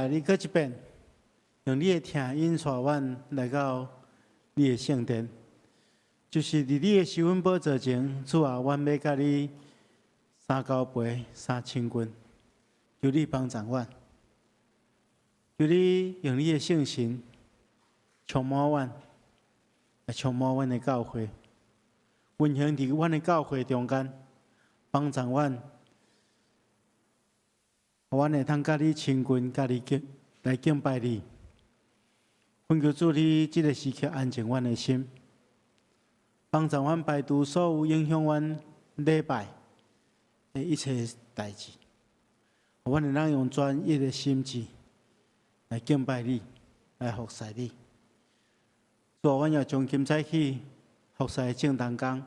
你閣一遍，用你的疼引帶阮來到你的聖殿，就是佇你的施恩寶座前，主啊，阮欲佮你三交陪、三親近，求你幫助阮，求你用你的聖神充滿阮，也充滿阮的教會，運行佇阮的教會中間，幫助阮。予阮會通佮你親近，佮你敬來敬拜你。懇求主你這个時刻安靜阮的心，幫助阮排除所有影響阮禮拜的一切代誌。予阮會當用專一的心志來敬拜你，來服侍你。主啊，阮也將今早起服侍的正同工，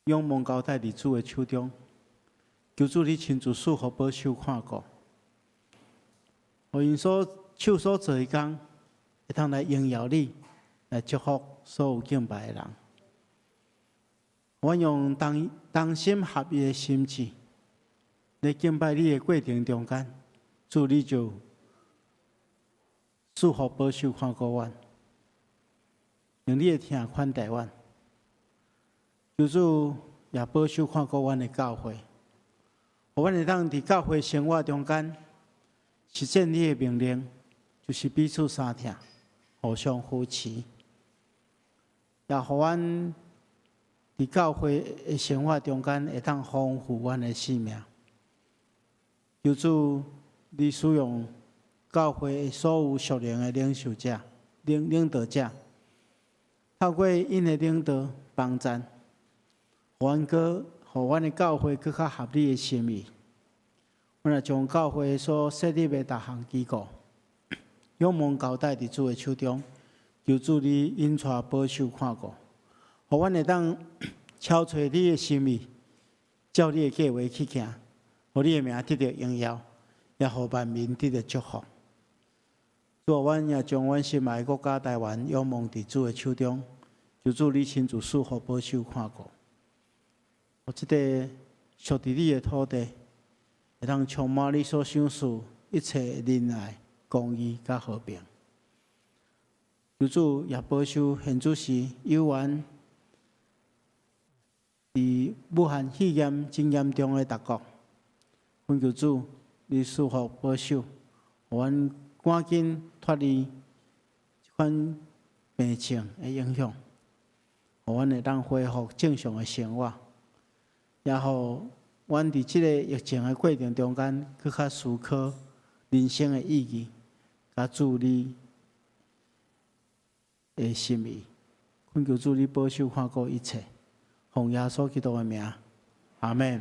仰望交託佇主的手中。求主你親自賜福保守看顧，予𪜶所手所做的工，會通來榮耀你，來祝福所有敬拜的人。阮用同同心合意的心志，來敬拜你的過程中間，主你就賜福保守看顧阮，用你的疼款待阮。求主也保守看顧阮的教會。予阮會當佇教會生活中間實踐你的命令，就是彼此相疼，互相扶持。也予阮佇教會的生活中間會當豐富阮的生命。求主，你使用教會的所有屬靈的領袖者、領領導者，透過𪜶的領導幫贊，予阮閣予阮的教會閣較合你的心意。阮也將教會所設立的逐項機構，仰望交託佇主的手中，求主你引帶保守看顧，予阮會當超揣你的心意，照你的計劃去行，予你的名得著榮耀，也予萬民得著祝福。主啊，阮也將阮心愛的國家台灣仰望佇主的手中，求主你親自賜福保守看顧，予這個屬佇你的土地，會當充滿你所賞賜一切仁愛、公義佮和平。求主也保守現此時有緣佇武漢肺炎真嚴重的大國，懇求主你賜福保守，予阮趕緊脫離這款病情的影響，予阮會當恢復正常的生活，也予阮佇這個疫情的過程中間，閣較思考人生的意義，佮主你的心意。懇求主你保守看顧一切，奉耶穌基督的名，阿們。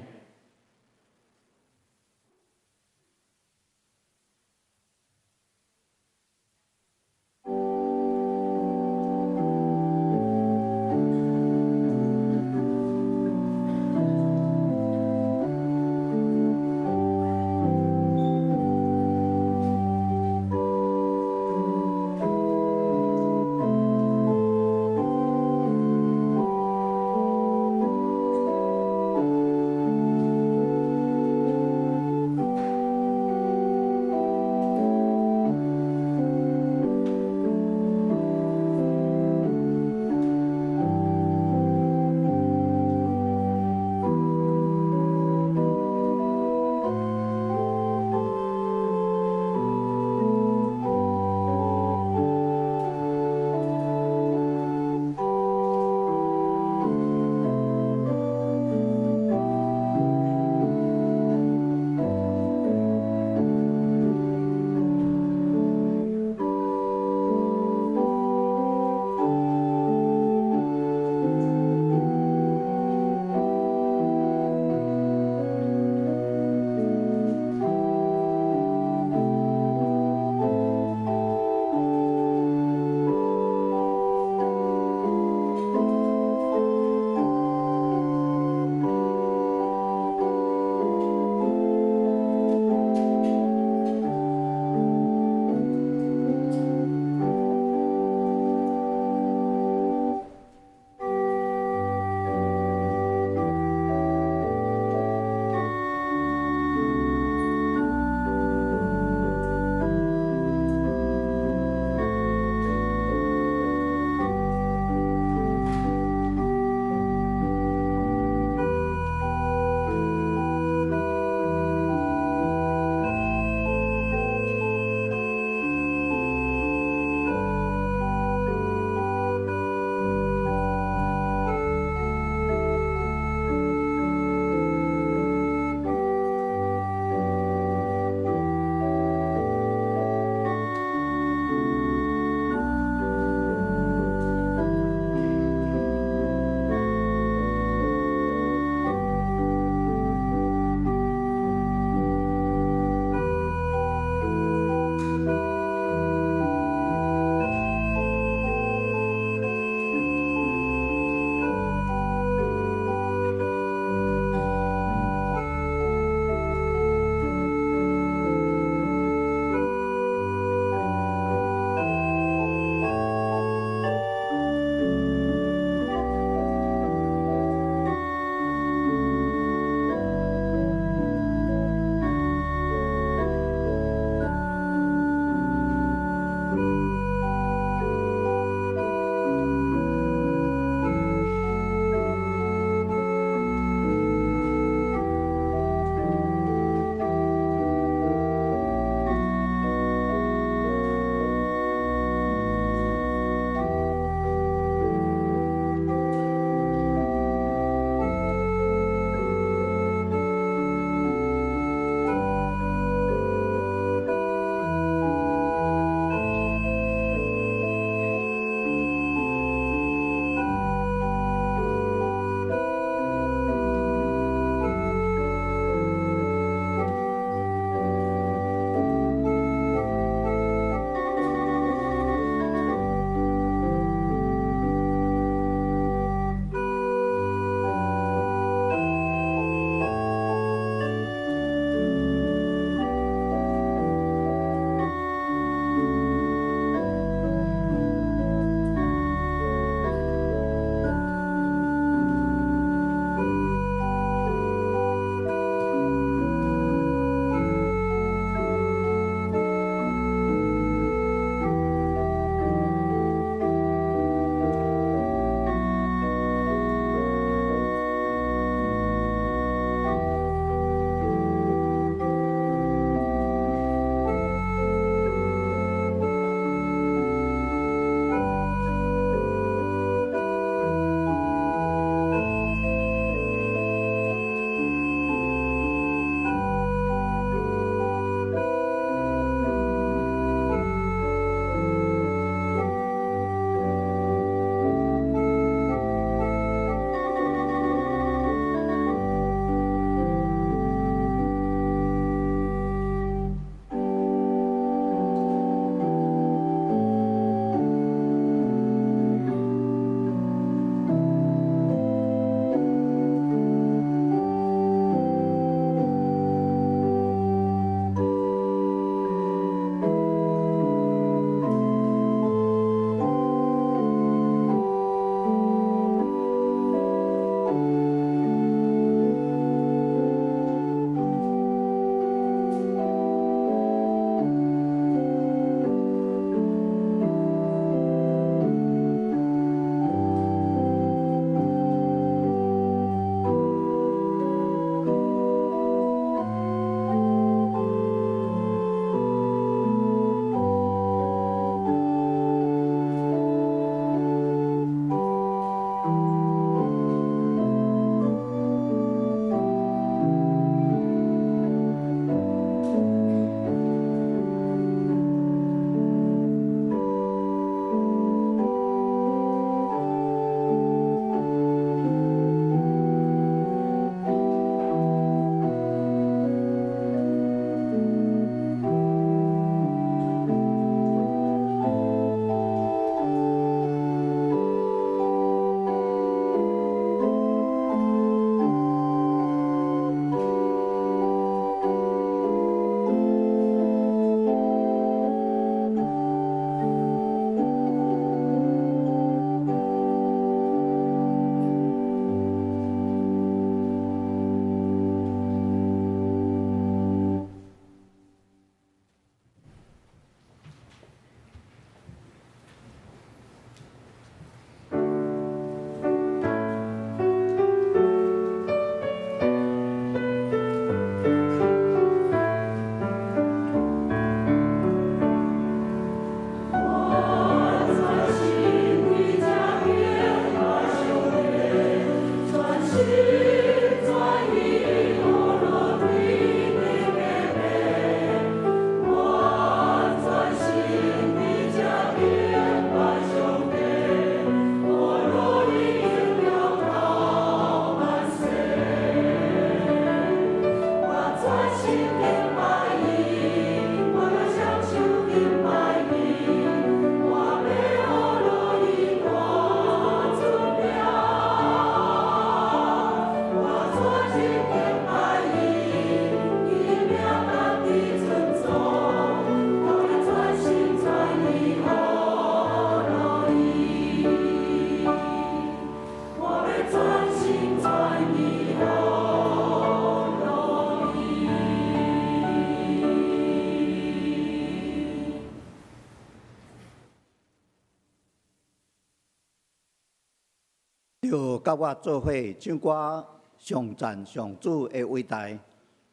對，佮我做伙唱歌頌讚上主的偉大，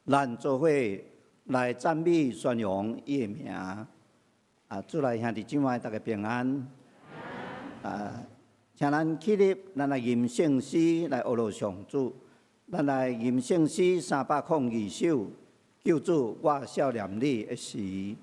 咱做伙來讚美宣揚伊的名。啊，主內兄弟姊妹，大家平安。啊，請咱起立，咱來吟聖詩來學羅上主。咱來吟聖詩302首，救主，我少念你的時。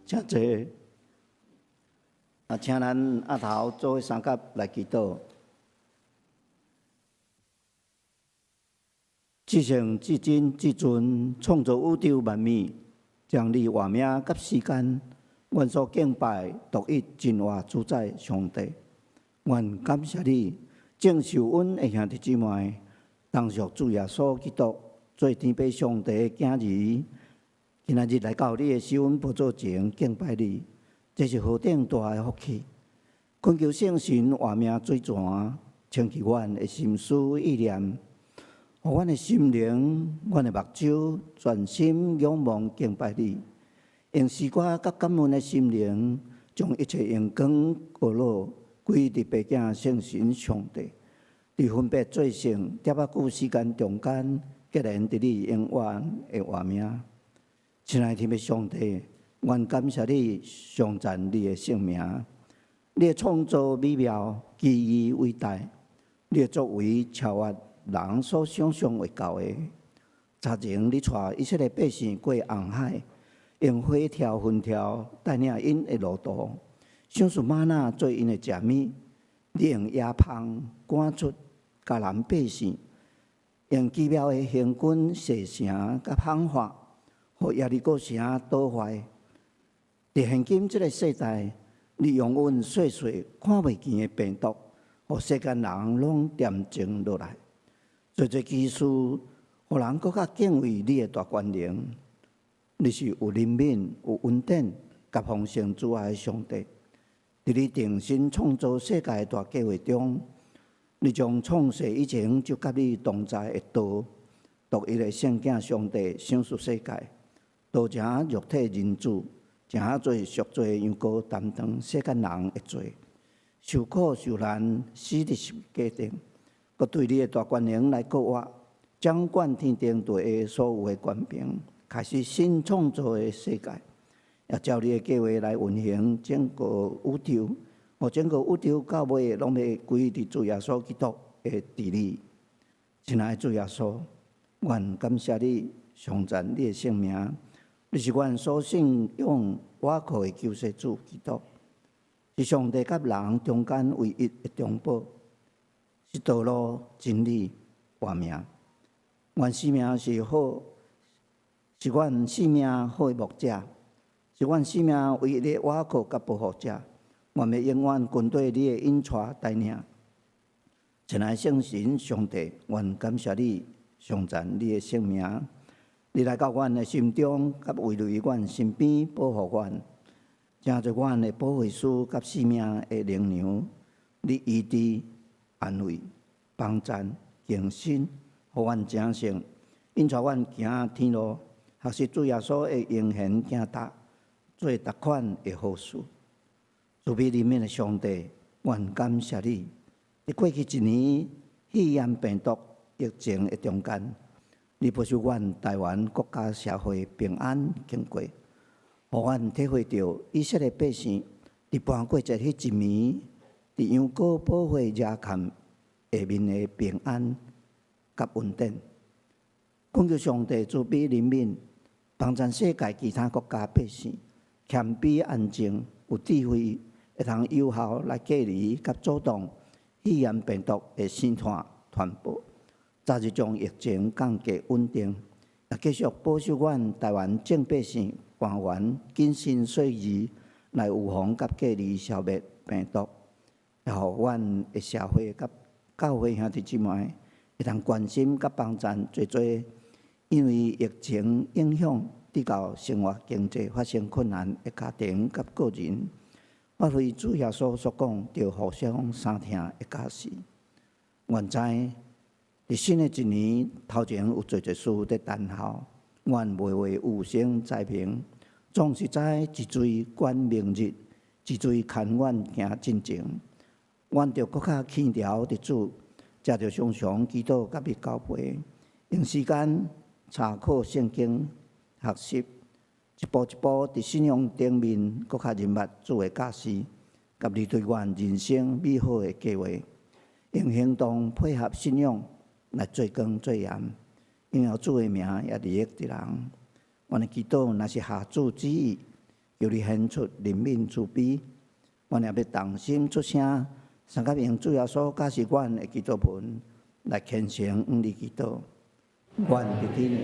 請坐。啊，請咱阿頭做伙相佮來祈禱。至聖至真至尊，創造宇宙萬物，將你活命佮時間，阮所敬拜獨一真活主宰上帝。阮感謝你，正受阮的兄弟姊妹，同屬主耶穌基督做天父上帝的囝兒。今仔日來到你的施恩寶座前敬拜你，這是何等大的福氣！懇求聖神活命水泉，清去阮的心思意念，予阮的心靈、阮的目睭全心仰望敬拜你，用詩歌佮感恩的心靈，將一切榮光呵咾歸佇父子聖神上帝。佇分別做聖遮仔久時間中間，結連佇你永遠的活命。親愛的天父上帝，阮感謝你，頌讚你的聖名。你的創造美妙、奇異偉大，你的作為超越人所想象會到的。早前你帶以色列百姓過紅海，用火柱、雲柱帶領𪜶的路途，賞賜瑪納做𪜶的食物。你用野蜂趕出迦南百姓，用奇妙的行軍射程佮方法，予耶利哥城倒壞。佇現今這个世代，你容阮細細看袂見的病毒，予世間人攏恬靜落來。濟濟奇事，予人閣較敬畏你的大權能。你是有憐憫、有恩典、佮豐盛慈愛的上帝。佇你定心創造世界的大計劃中，你將創世以前就佮你同在的道，獨一的聖子上帝賞賜世界，道成肉體人子，成做贖罪的羊羔，擔當世間人的罪，受苦受難，死佇十字架頂，閣對你的大權能來復活，掌管天頂地下所有的權柄，開始新創造的世界，也照你的計劃來運行整個宇宙，予整個宇宙到尾攏欲歸佇主耶穌基督的治理。親愛的主耶穌，阮感謝你，頌讚你的聖名。你是阮所信仰倚靠的救世主基督，是上帝佮人中間唯一的中保，是道路、真理、活命。阮生命是好，是阮生命好的牧者，是阮生命唯一的倚靠佮保護者。願欲永遠跟綴你的引帶帶領。親愛聖神上帝，阮感謝你，頌讚你的聖名。你來到阮的心中，佮圍繞阮身邊，保護阮，成做阮的保惠師佮生命的靈糧。你醫治、安慰、幫贊、更新，予阮成聖，引帶阮行天路，學習主耶穌的言行行踏，做逐款的好事。慈悲憐憫的上帝，阮感謝你。佇過去一年肺炎病毒疫情的中間，你保守阮台灣國家社會平安經過，予阮體會著以色列百姓佇盤過節彼一暝，佇羊羔寶血遮蓋下面的平安佮恩典。懇求上帝慈悲憐憫，幫贊世界其他國家百姓謙卑安靜，有智慧，會通有效來隔離佮阻擋肺炎病毒的生態傳播，早日將疫情降低穩定，也繼續保守阮台灣眾百姓官員謹慎細緻來預防佮隔離消滅病毒，也予阮的社會佮教會兄弟姊妹會通關心佮幫贊濟濟因為疫情影響，致到生活經濟發生困難的家庭佮個人，發揮主耶穌所講著互相相疼的教示。阮知佇新的一年頭前有濟濟事佇等候，阮袂為有生災平，總是知一錘管明日，一錘牽阮行進前。阮著閣較輕牢佇主，才著常常祈禱佮伊交陪，用時間查考聖經，學習，一步一步佇信仰頂面，閣較認捌主的教示，佮你對阮人生美好的計劃，用行動配合信仰來做光做鹽，榮耀主的名，也利益佇人。阮的祈禱若是合主旨意，求你顯出憐憫慈悲。阮也欲同心出聲，相佮用主耶穌教示阮的祈禱文來虔誠向你祈禱。願佇天的。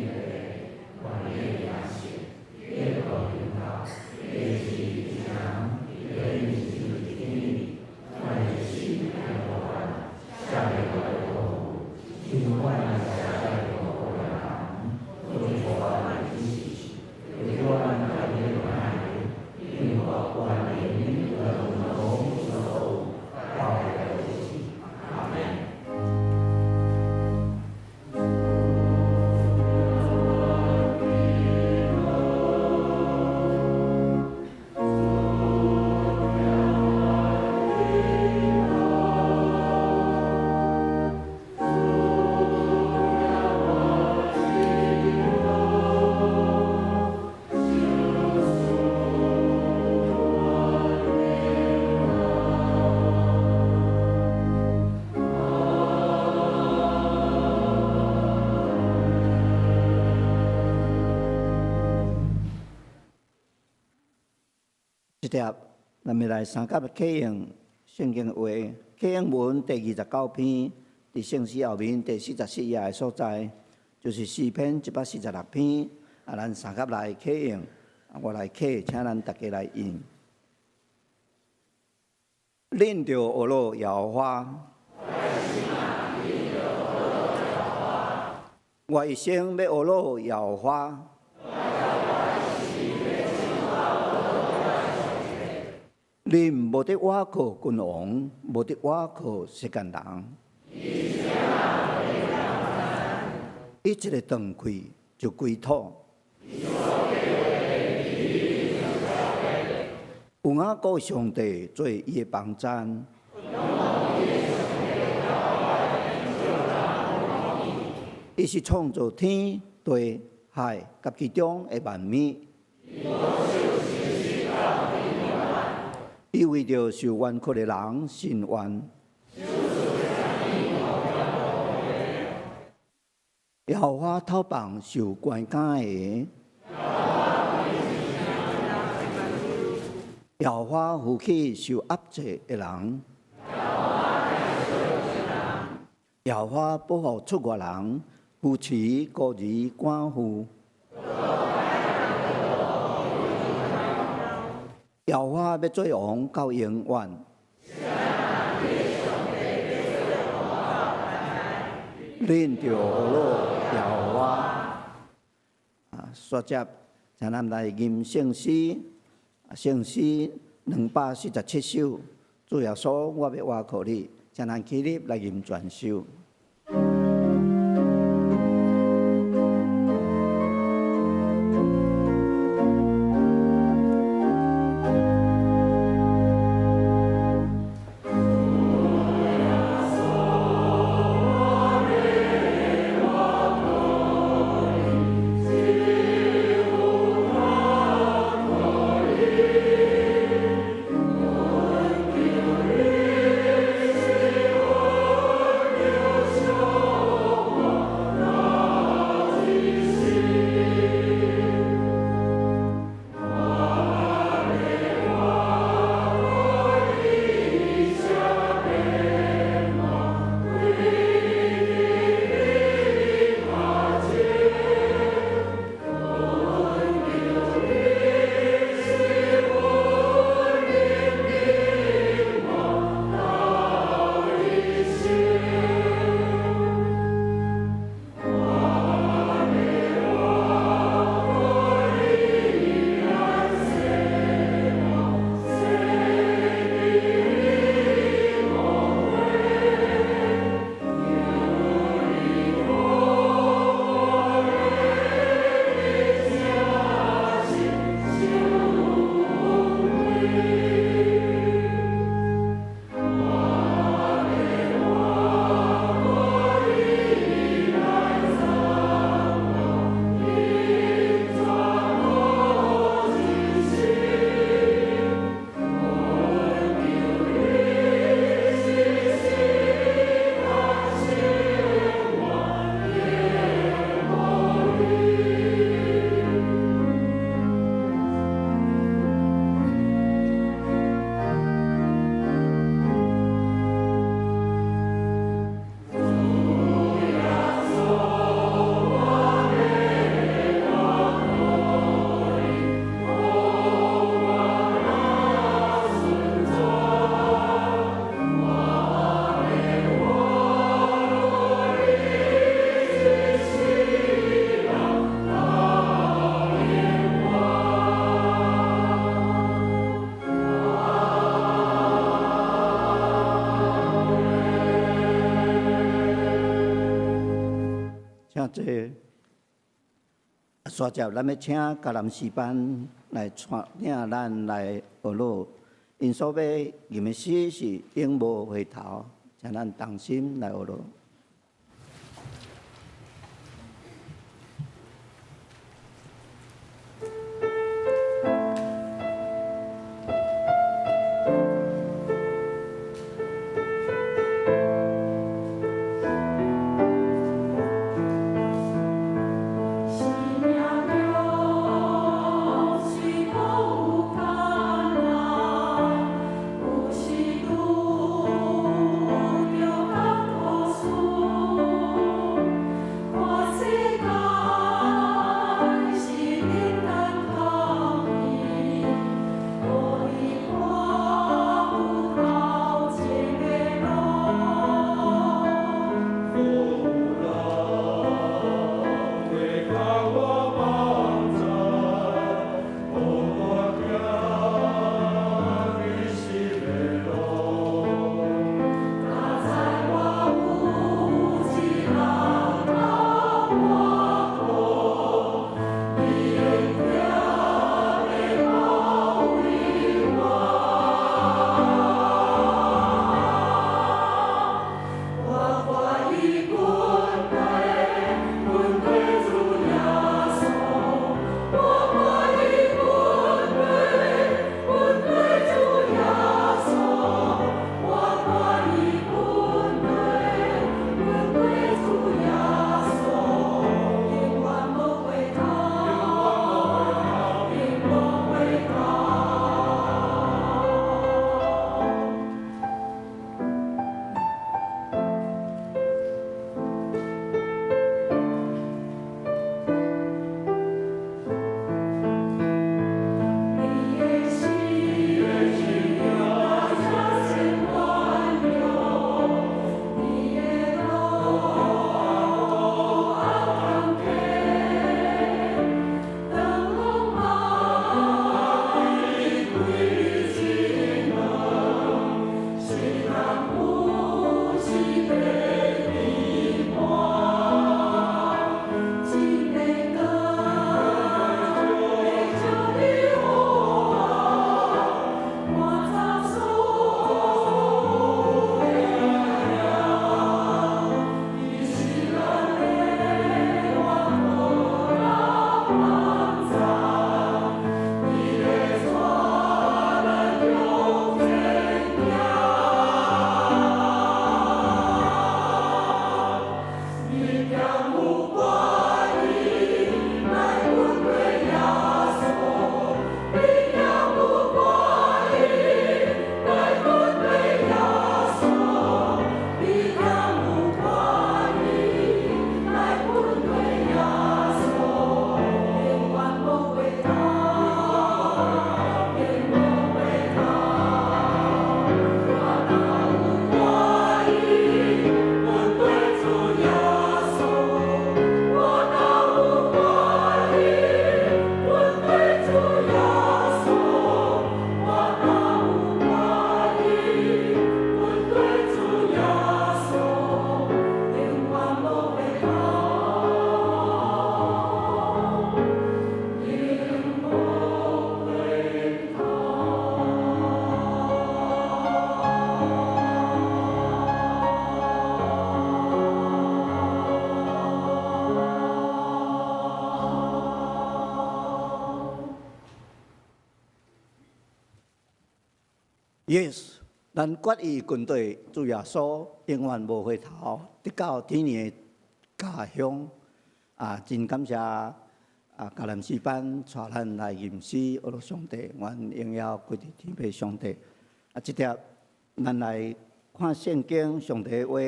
這帖，咱欲來相佮啟用聖經話，啟用文第29篇，佇聖詩後面第44頁的所在，就是詩篇146篇。啊，咱相佮來啟用，我來啟，請咱大家來應。恁著學樂耶和華，我一生欲呵咾耶和華。恁無得倚靠君王，無得倚靠世間人。伊一个斷氣就歸土。有雅各上帝做伊的幫贊。伊是創造天地海佮其中的萬物。伊為著受冤屈的人伸冤。耶和華透放受關監的。耶和華扶起受壓制的人。耶和華保護出外人，扶持孤兒寡婦。耶和華欲做王到永遠。恁著呵咾耶和華。啊，煞接，請咱來吟聖詩，聖詩247首。主耶穌，我欲倚靠你，請咱起立來吟全首。請坐。煞接，咱欲請迦南詩班來帶領咱來呵咾。𪜶所欲吟的詩是永無回頭，請咱同心來呵咾。生命中雖無有艱難，有時拄著艱苦事。Yes，咱決意跟隨主耶穌，永遠無回頭，直到天的家鄉。啊，真感謝啊，迦南詩班帶咱來吟詩，阿羅上帝，願榮耀歸佇天父上帝。啊，這帖咱來看聖經上帝的話，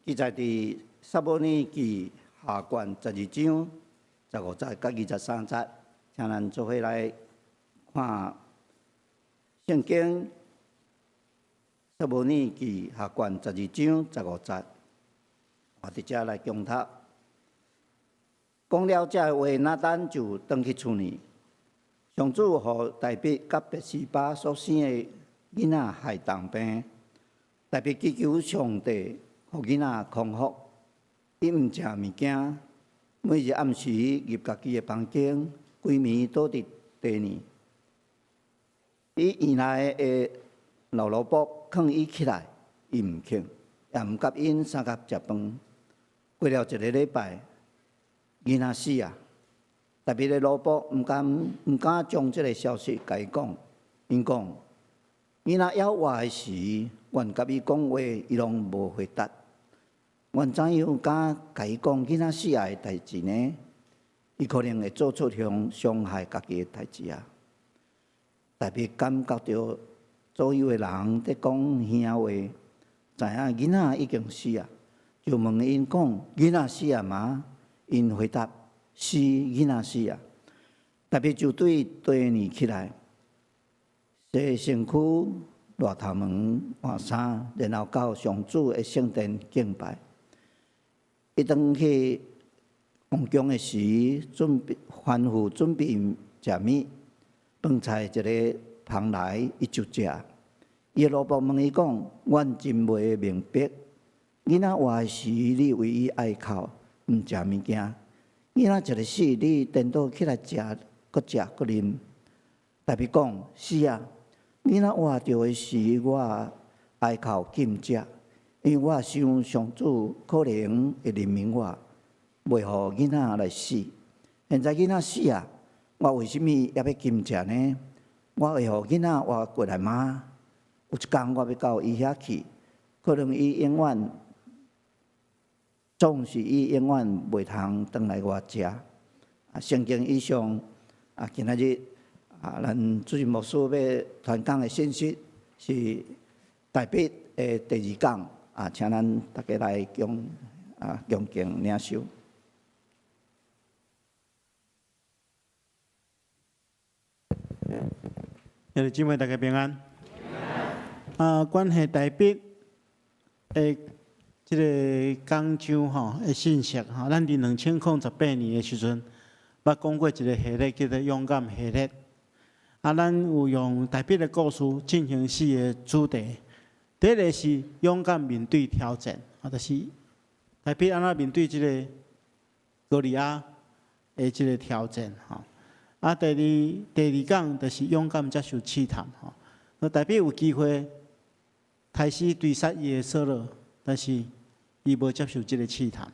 記載佇撒母耳記下卷12章15節佮23節，請咱做伙來看聖經。撒母耳記下卷十二章十五節，我佇遮來恭讀。講了這話，拿單就轉去厝裡。上主予大衛佮拔示巴所生的囡仔害重病。大衛祈求上帝，予囡仔康復。伊毋食物件，每日暗時入家己的房間，規暝倒佇地呢。伊院內的老奴僕勸伊起來，伊毋肯，也毋佮𪜶相佮食飯。過了一個禮拜，囡仔死啊！大衛的奴僕毋敢將這个消息共伊講，𪜶講囡仔猶活的時，阮佮伊講話，伊攏無回答。阮怎樣敢共伊講囡仔死啊的代誌呢？伊可能會做出向傷害家己的代誌啊！大衛感覺著左右的人佇講耳話，知影囡仔已經死啊，就問𪜶講：囡仔死啊嗎？𪜶回答：是，囡仔死啊。大衛就對地呢起來，洗身軀、熱頭毛、換衫，然後到上主的聖殿敬拜。伊轉去王宮的時，準備吩咐準備食物，飯菜一个捧來，伊就食。伊的奴僕問伊講：阮真袂明白，囡仔活的時，你為伊哀哭，毋食物件；囡仔一个死，你顛倒起來食，閣食閣啉。大衛講：是啊，囡仔活著的時，我哀哭禁食，因為我想上主可能會憐憫我，袂予囡仔來死。現在囡仔死啊，我為啥物猶欲禁食呢？我會予囡仔活過來嗎？有一工我欲到伊遐去，可能伊永遠總是伊永遠袂通轉來我遮。啊，聖經以上啊，今仔日啊，咱主任牧師欲傳講的信息是大衛的第二講啊，請咱大家來恭敬領受。兄弟姊妹，大家平安。啊，關係大衛的這个講章吼的信息吼，咱佇2018年的時陣，捌講過一个系列叫做勇敢系列。啊，咱有用大衛的故事進行四个主題。第一个是勇敢面對挑戰，啊，就是大衛按怎面對這个歌利亞的這个挑戰吼。啊，第二講就是勇敢接受試探吼。那大衛有機會刣死追殺伊的掃羅，但是伊無接受這个試探。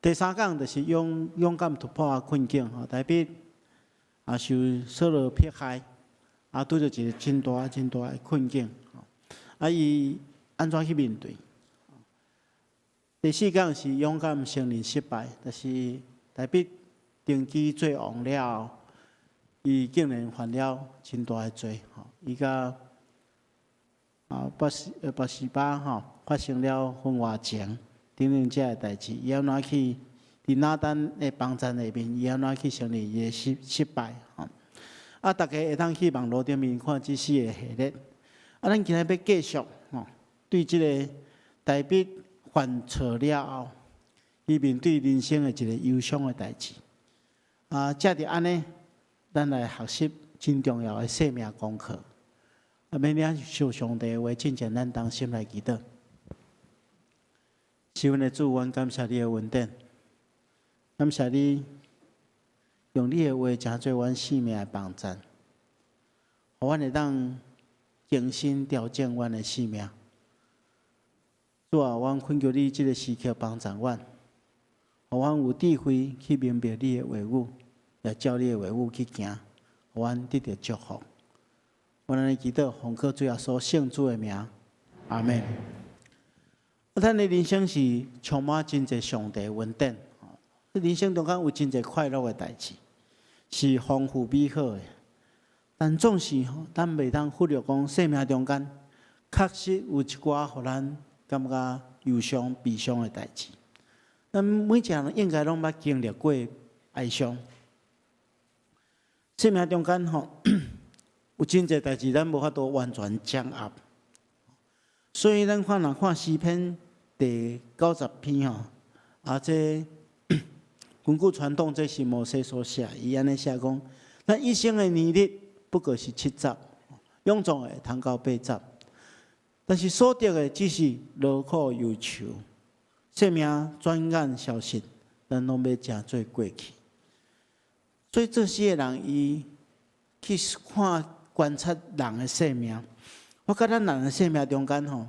第三講就是勇敢突破困境吼，大衛啊受掃羅迫害，啊拄著一个真大真大的困境，啊伊按怎去面對？第四講是勇敢承認失敗，就是大衛登基做王了後，伊竟然犯了真大的罪，吼！伊佮拔示巴吼發生了婚外情等等這个代誌，伊按怎去佇拿單的幫贊內面，伊按怎去承認伊的失敗吼？啊，大家會當去網路頂面看這四个系列。啊，咱今日欲繼續吼，對這个大衛犯錯了後，伊面對人生的一個憂傷的代誌。啊，藉著按呢，咱來學習真重要的生命功課。啊，欲領受上帝的話，進前咱同心來祈禱。是阮的主，阮感謝你的恩典，感謝你用你的話成做阮生命的幫贊，予阮會當更新調整阮的生命。主啊，阮懇求你這个時刻幫助阮，予阮有智慧去明白你的話語，也照你的話語去行，予阮得著祝福。阮按呢祈禱，奉靠主耶穌聖子的名，阿門。咱的人生是充滿真濟上帝恩典，人生中間有真濟快樂的代誌，是豐富美好的。但總是吼，咱袂當忽略講，生命中間確實有一寡予咱感覺憂傷、悲傷的代誌。咱每一個人應該攏捌經歷過哀傷。生命中間吼，有真濟代誌，咱無法度完全掌握。所以咱看若看詩篇第90篇吼，啊，這根據傳統，這是摩西所寫，伊按呢寫講：咱一生的年日不過是70，勇壯的通到80，但是所得的只是勞苦憂愁，生命轉眼消失，咱攏欲成做過去。所以這些人伊去看觀察人的生命，我覺得人的生命中間吼，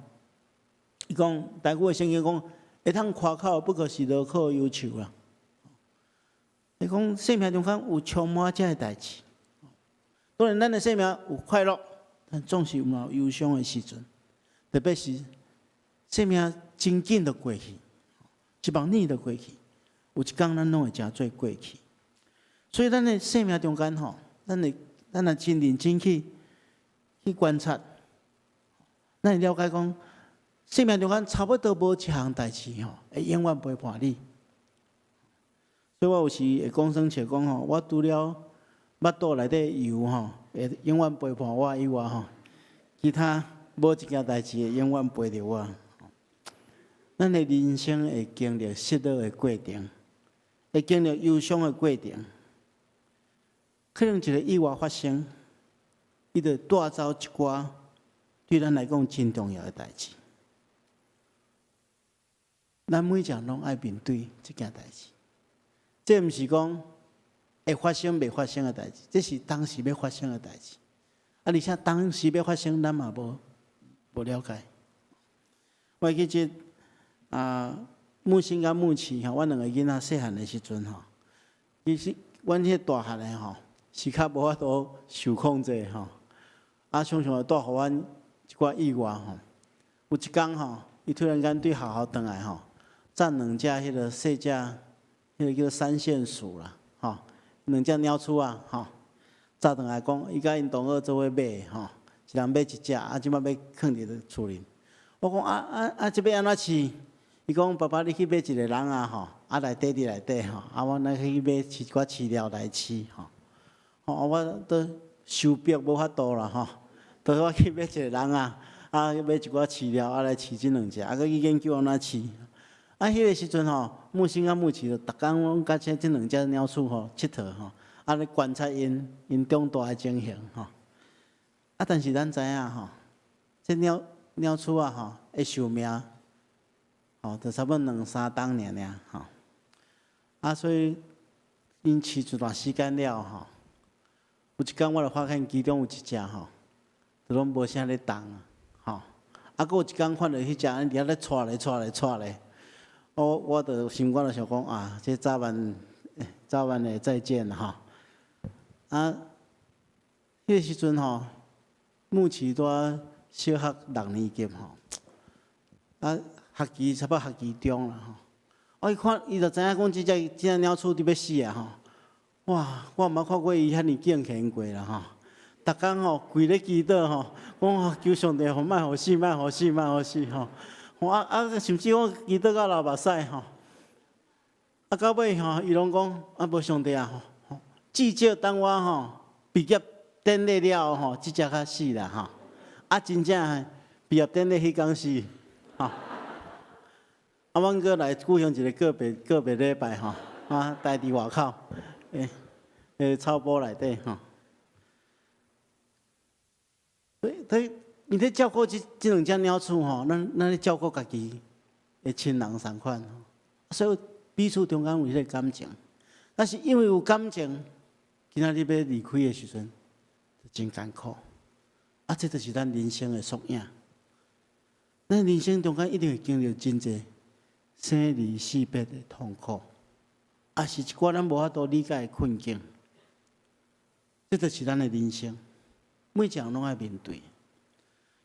伊講台語的聖經講，會通誇口不過是勞苦憂愁啦。伊講生命中間有充滿這个代誌，當然咱的生命有快樂，但總是有憂傷的時陣，特別是生命真緊就過去，一目爾就過去，有一工咱攏會成做過去。所以咱的生命中間吼，咱若真認真去觀察，咱會了解講，生命中間差不多無一項代誌吼，會永遠陪伴你。所以我有時會講耍笑講吼，我除了腹肚內底油吼，會永遠陪伴我以外吼，其他無一件代誌會永遠陪著我。咱的人生會經歷失落的過程，會經歷憂傷的過程。可能一個意外發生，伊就帶走一寡對咱來講真重要的代誌。咱每一個人攏愛面對這件代誌。這毋是講會發生袂發生的代誌，這是當時欲發生的代誌。啊，而且當時欲發生，咱嘛無了解。我記得啊，木星佮木奇吼，阮兩個囡仔細漢的時陣吼，其實阮彼大漢的吼是較無法度受控制吼，啊，常常會帶予阮一寡意外吼。有一工吼，伊突然間對學校轉來吼，載兩隻彼个細隻，彼个叫做三線鼠啦，吼，兩隻鳥鼠仔，吼，載轉來講，伊佮𪜶同學做伙買吼，一人買一隻，啊，這擺欲囥佇厝裡。我講啊啊啊，這欲按怎飼？伊講爸爸，你去買一個籠仔吼，啊來綴佇內底吼，啊，阮來去買一寡飼料來飼吼。吼，我都受逼無法度啦吼，就我去買一個籠仔，啊，買一寡飼料，啊來飼這兩隻，啊，閣去研究按怎飼。啊，彼个時陣吼，木星佮木奇就逐工攏佮這兩隻鳥鼠吼𨑨迌吼，啊咧觀察𪜶長大的情形吼。啊，但是咱知影吼，這鳥鼠仔吼，的壽命吼，就差不多兩三冬爾爾吼。啊，所以𪜶飼一段時間了吼，有一工我就發現其中有一隻吼，就攏無啥咧動啊，吼。啊，閣有一工看著彼隻佇遐咧掣咧掣咧掣咧，我就心肝就想講啊，這早晚會再見吼。啊，彼个時陣吼，木奇拄小學六年級吼，啊，學期差不多學期中啦吼。我一看，伊就知影講這隻鳥鼠佇欲死啊吼！哇，我毋捌看過伊遐爾敬虔過啦吼。逐工吼跪咧祈禱吼，講求上帝吼，莫予死，莫予死，莫予死吼。啊啊，甚至講祈禱到流目屎吼。啊，到尾吼，伊攏講啊，無上帝啊吼，至少等我吼畢業典禮了後吼，這隻較死啦吼。啊，真正畢業典禮彼工死，吼。啊，阮閣來舉行一個告別禮拜吼，啊，待佇外口，草埔內底吼。所以，他伊咧照顧這兩隻鳥鼠吼，咱咧照顧家己的親人仝款，所以彼此中間有彼個感情。但是因為有感情，今仔日欲離開的時陣，真艱苦。啊，這就是咱人生的縮影。咱人生中間一定會經歷真濟生離死別的痛苦，也是一寡咱無法度理解的困境。這就是咱的人生。每一人攏愛面對。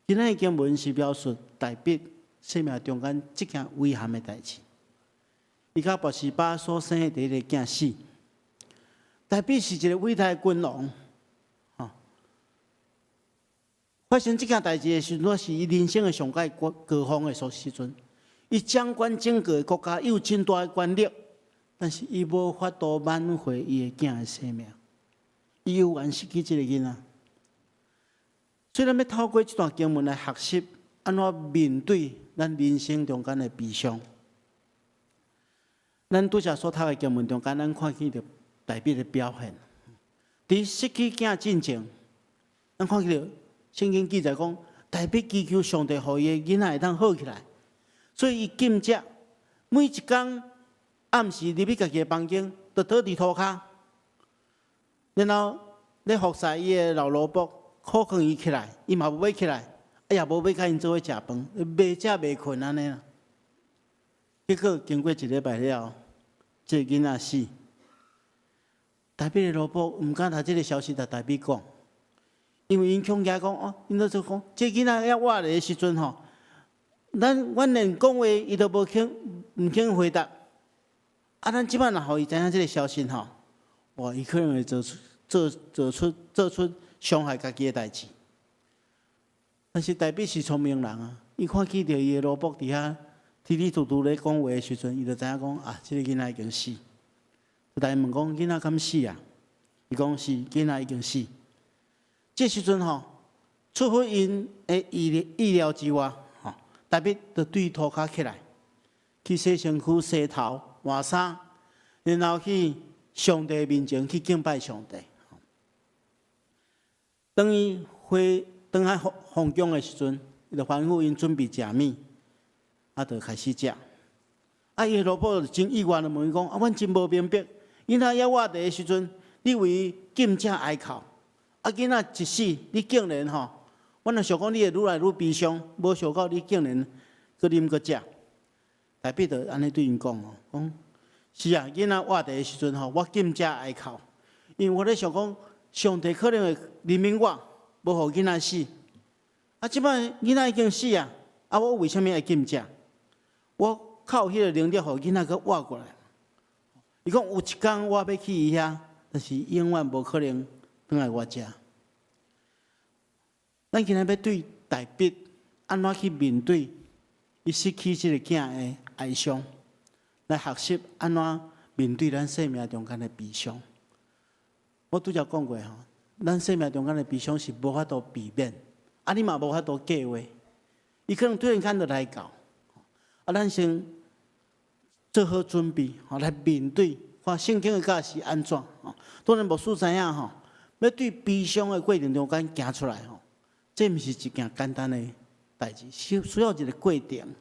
今仔日經文是描述大衛生命中間這件遺憾的代誌。伊佮拔示巴所生的第一个囝死。大衛是一個偉大的君王，吼。發生這件代誌的時陣，是伊人生的上蓋高高峰的所時陣。伊掌管整個國家，伊有真大的權力，但是伊無法度挽回伊的囝的生命。伊猶原失去這個囡仔。所以，咱欲透過這段經文來學習，按怎面對咱人生中間的悲傷。咱拄才所讀的經文中間，咱看見著大衛的表現。佇失去囝進前，咱看見著聖經記載講，大衛祈求上帝予伊的囡仔會當好起來，所以伊禁食，每一工暗時入去家己的房間，就倒佇塗跤，然後咧服侍伊的老奴僕，苦勸伊起來，伊嘛無欲起來，啊也無欲佮𪜶做伙食飯，袂食袂睏按呢啦。結果經過一禮拜了，這個囡仔死。大衛的奴僕毋敢共這个消息共大衛講，因為𪜶恐驚講哦，𪜶都就講，這個囡仔猶活的時陣吼，咱阮連講話伊都無肯，毋肯回答。啊，咱這擺若予伊知影這个消息吼，哇，伊可能會做出傷害家己的代誌。但是大衛是聰明人啊，伊看見著伊的奴僕佇遐啼啼吐吐咧講話的時陣，伊就知影講啊，這个囡仔已經死。就共伊問講，囡仔敢死啊？伊講是，囡仔已經死。這時陣吼，出乎𪜶的意料之外，吼，大衛就對塗跤起來，去洗身軀、洗頭、換衫，然後去上帝面前去敬拜上帝。當伊回轉來皇宮的時陣，伊就吩咐𪜶準備食物，啊，就開始食。啊，伊的奴僕就真意外的問伊講：啊，阮真無明白，囡仔猶活的時陣，你為伊禁食哀哭，啊，囡仔一死，你竟然吼，阮就想講你會愈來愈悲傷，無想到你竟然閣啉閣食。大衛就按呢對𪜶講哦，講是啊，囡仔活的時陣吼，我禁食哀哭，因為我咧想講，上帝可能會憐憫我，無予囡仔死。啊，這擺囡仔已經死啊，啊，我為啥物愛禁食？我較有彼個能力，予囡仔閣活過來。伊講有一工我欲去伊遐，但是永遠無可能轉來我遮。咱今仔欲對大衛按怎去面對伊失去這個囝的哀傷，來學習按怎面對咱生命中間的悲傷。我拄才講過吼，咱生命中間的悲傷是無法度避免，啊，你嘛無法度計劃，伊可能突然間就來到，啊，咱先做好準備，吼，來面對。看聖經的教示按怎？吼，當然牧師知影吼，欲對悲傷的過程中間行出來吼，這毋是一件簡單的代誌，需要一個過程。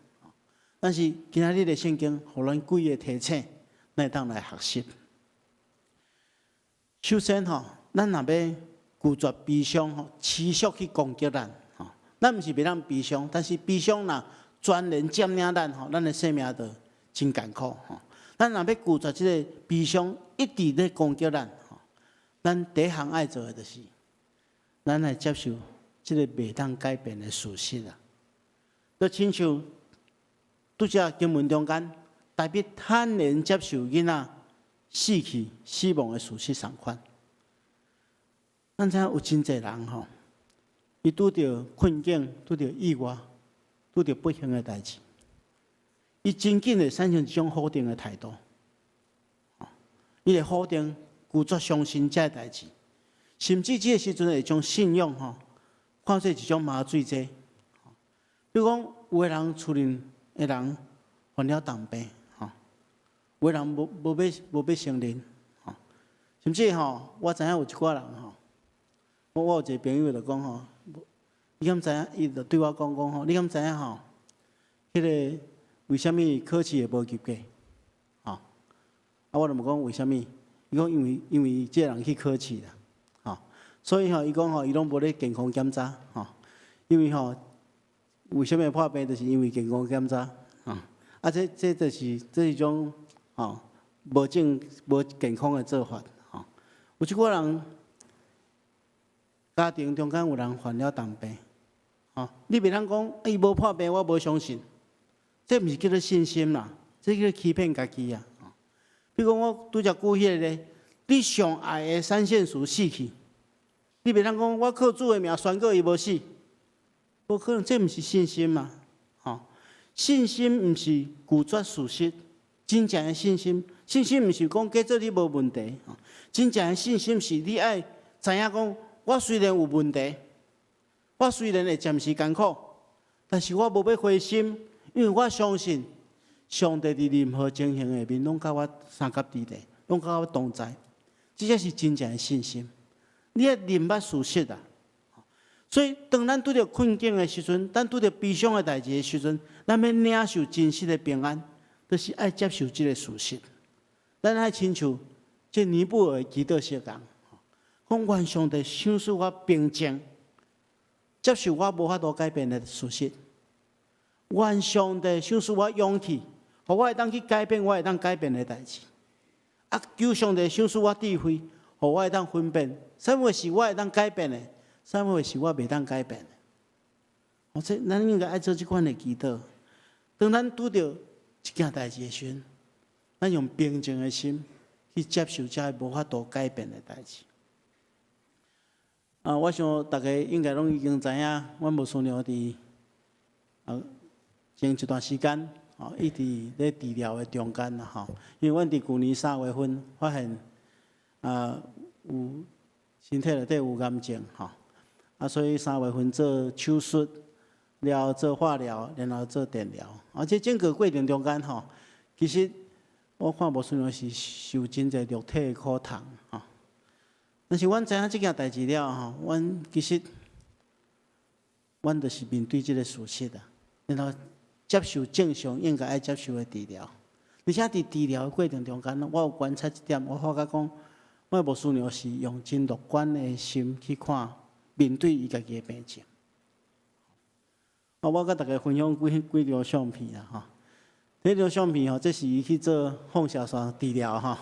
但是今仔日的聖經，予咱幾個提醒，咱會當來學習。首先吼，咱若欲拒絕悲傷吼，持續去攻擊咱吼，咱毋是袂當悲傷，但是悲傷若全然佔領咱吼，咱的生命就真艱苦吼。咱若欲拒絕這个悲傷一直咧攻擊咱吼，咱第一項愛做的就是，咱來接受這個袂當改變的事實啊。就親像拄才經文中間，大衛坦然接受囡仔死去、死亡的事實仝款。咱知影有真濟人吼，伊拄著困境、拄著意外、拄著不幸的代誌，伊真緊會產生一種否定的態度。伊會否定、拒絕相信這个代誌，甚至這个時陣會將信仰吼看做一種麻醉劑。比如講，有的人厝裡的人患了重病，吼，有的人無欲承認，吼，甚至吼，我知影有一寡人吼，我有一個朋友就講吼，你敢知影？伊就對我講講吼，你敢知影吼？彼个為啥物考試會無及格？吼，啊，我就問講為啥物？伊講因為這个人去考試啦，吼，所以吼，伊講吼，伊攏無咧健康檢查，吼，因為吼，為啥物會破病？就是因為健康檢查，吼，啊，這是一種吼無健康的做法，吼。有一寡人，家庭中間有人患了重病，吼，你袂通講伊無破病，我無相信，這毋是叫做信心啦，這叫做欺騙家己啊。比如講，我拄才舉彼個咧，你上愛的三線鼠死去，你袂通講我靠主的名宣告伊無死，無可能，這毋是信心嘛，吼。信心毋是拒絕事實，真正的信心，信心毋是講假做你無問題，真正的信心是你愛知影講，我雖然有問題，我雖然會暫時艱苦，但是我無欲灰心，因為我相信上帝佇任何情形下面攏佮我相佮佇咧，攏佮我同在。這才是真正的信心。你愛認捌事實啊！所以當咱拄著困境的時陣，咱拄著悲傷的代誌的時陣，咱欲領受真實的平安，就是愛接受這個事實。咱愛親像這尼布爾的祈禱相仝，講願上帝賞賜我平靜，接受我無法度改變的事實。願上帝賞賜我勇氣，予我會當去改變我會當改變的代誌。啊，求上帝賞賜我智慧，予我會當分辨，啥物是我會當改變的，啥物是我袂當改變的。我這咱應該愛做這款的祈禱。當咱拄著一件代誌的時陣，咱用平靜的心去接受這個無法度改變的代誌。啊，我想大家應該攏已經知影，阮牧師娘佇前一段時間，吼，一直咧治療的中間啦，吼。因為阮佇舊年3月份發現有身體內底有癌症，吼，啊，所以三月份做手術，了後做化療，然後做電療。啊，這整個過程中間，吼，其實我看牧師娘是受真濟肉體的苦痛，吼。但是阮知影這件代誌了吼，阮其實，阮就是面對這個事實啊，然後接受正常應該愛接受的治療。而且佇治療的過程中間，我有觀察一點，我發覺講，我牧師娘是用真樂觀的心去看面對伊家己的病情。啊，我佮大家分享幾幾張相片啦，吼。這張相片吼，這是伊去做放射線治療吼。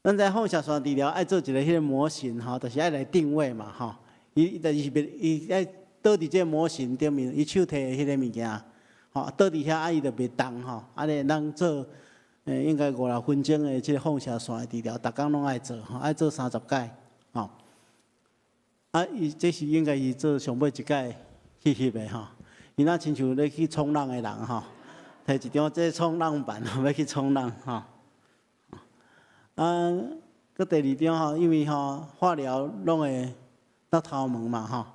咱知放射線治療愛做一個彼個模型吼，就是愛來定位嘛吼。伊就是伊愛倒佇這個模型頂面，伊手提的彼個物件，吼，倒佇遐啊，伊就袂動吼。按呢咱做，應該50分鐘的這個放射線的治療，逐工攏愛做，吼，愛做30擺，吼。啊，伊這是應該是做上尾一擺去翕的吼。伊若親像咧去衝浪的人吼，提一張這衝浪板，欲去衝浪吼。啊，閣第二張吼，因為吼化療攏會落頭毛嘛吼，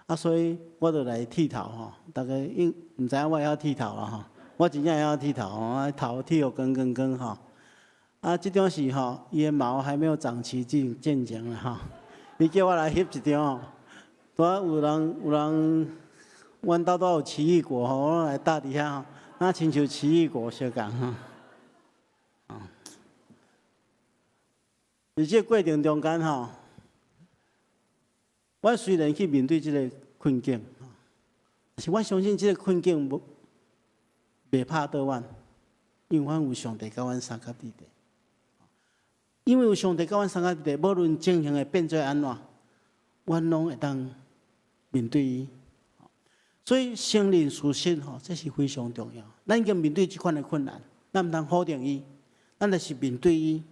啊，所以我就來剃頭吼。大家應毋知影我會曉剃頭啊吼，我真正會曉剃頭吼，頭剃予光光光吼。啊，這張是吼，伊的毛還沒有長齊進進前啦吼。伊叫我來翕一張吼，拄仔有人有人，阮兜都有奇異果吼，我來搭佇遐吼，若親像奇異果相仝吼。啊，佇這個過程中間吼，我雖然去面對這個困境，但是我相信這個困境無袂拍倒阮，因為阮有上帝佮阮相佮佇咧。因為有上帝佮阮相佮佇咧，無論情形會變做按怎，阮攏會當面對伊。所以承認事實吼，這是非常重要。咱已經面對這款的困難，咱毋通否定伊，咱就是面對伊，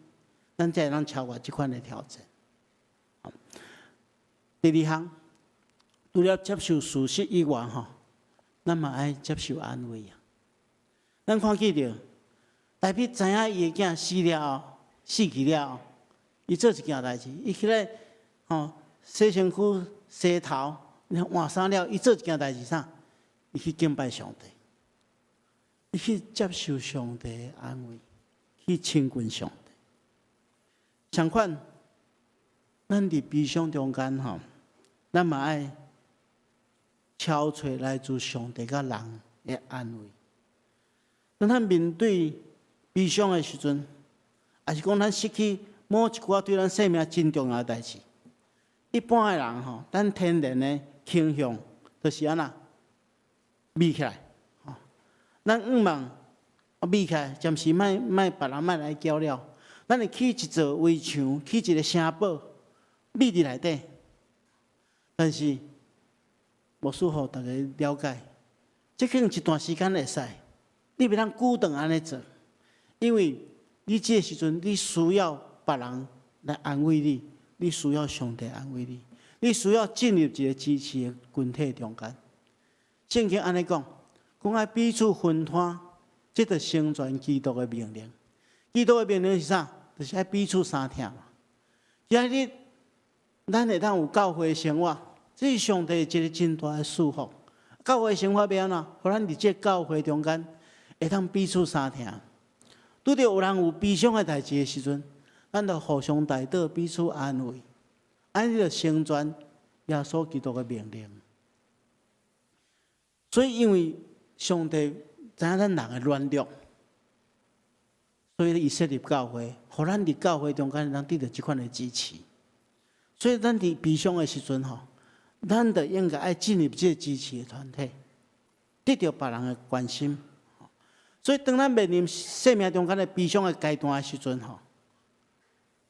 咱才會當超越這款的挑戰。第二項，除了接受事實以外，吼，咱嘛愛接受安慰啊。咱看見著，大衛知影伊的囝死了後，死去了後，伊做一件代誌，伊起來吼洗身軀、洗頭，換衫了，伊做一件代誌啥？伊去敬拜上帝，伊去接受上帝的安慰，去親近上帝。相款，咱佇悲傷中間吼，咱嘛愛敲揣來自上帝佮人的安慰。當咱面對悲傷的時陣，抑是講咱失去某一寡對咱生命真重要的代誌，一般的人吼，咱天然的傾向就是按怎覕起來，吼，咱向望覕起來，暫時莫莫別人莫來攪擾。咱會起一座圍牆，起一個城堡，秘佇內底。但是牧師予大家了解，這可能一段時間會使，你袂當久長按呢做，因為你這个時陣你需要別人來安慰你，你需要上帝安慰你，你需要進入一個支持的群體中間。聖經按呢講，講愛彼此分擔，這就成全基督的命令。基督的命令是啥？就是愛彼此相疼嘛。今日咱會當有教會生活，這是上帝一個真大的祝福。教會生活欲按怎？予咱佇這個教會中間會當彼此相疼。拄著有人有悲傷的代誌的時陣，咱就互相代禱，彼此安慰，按呢就成全耶穌基督的命令。所以，因為上帝知影咱人的軟弱，所以伊設立教會，予咱佇教會中間能得著這款的支持。所以，咱佇悲傷的時陣吼，咱就應該愛進入這個支持的團體，得著別人的關心。所以，當咱面臨生命中間的悲傷的階段的時陣吼，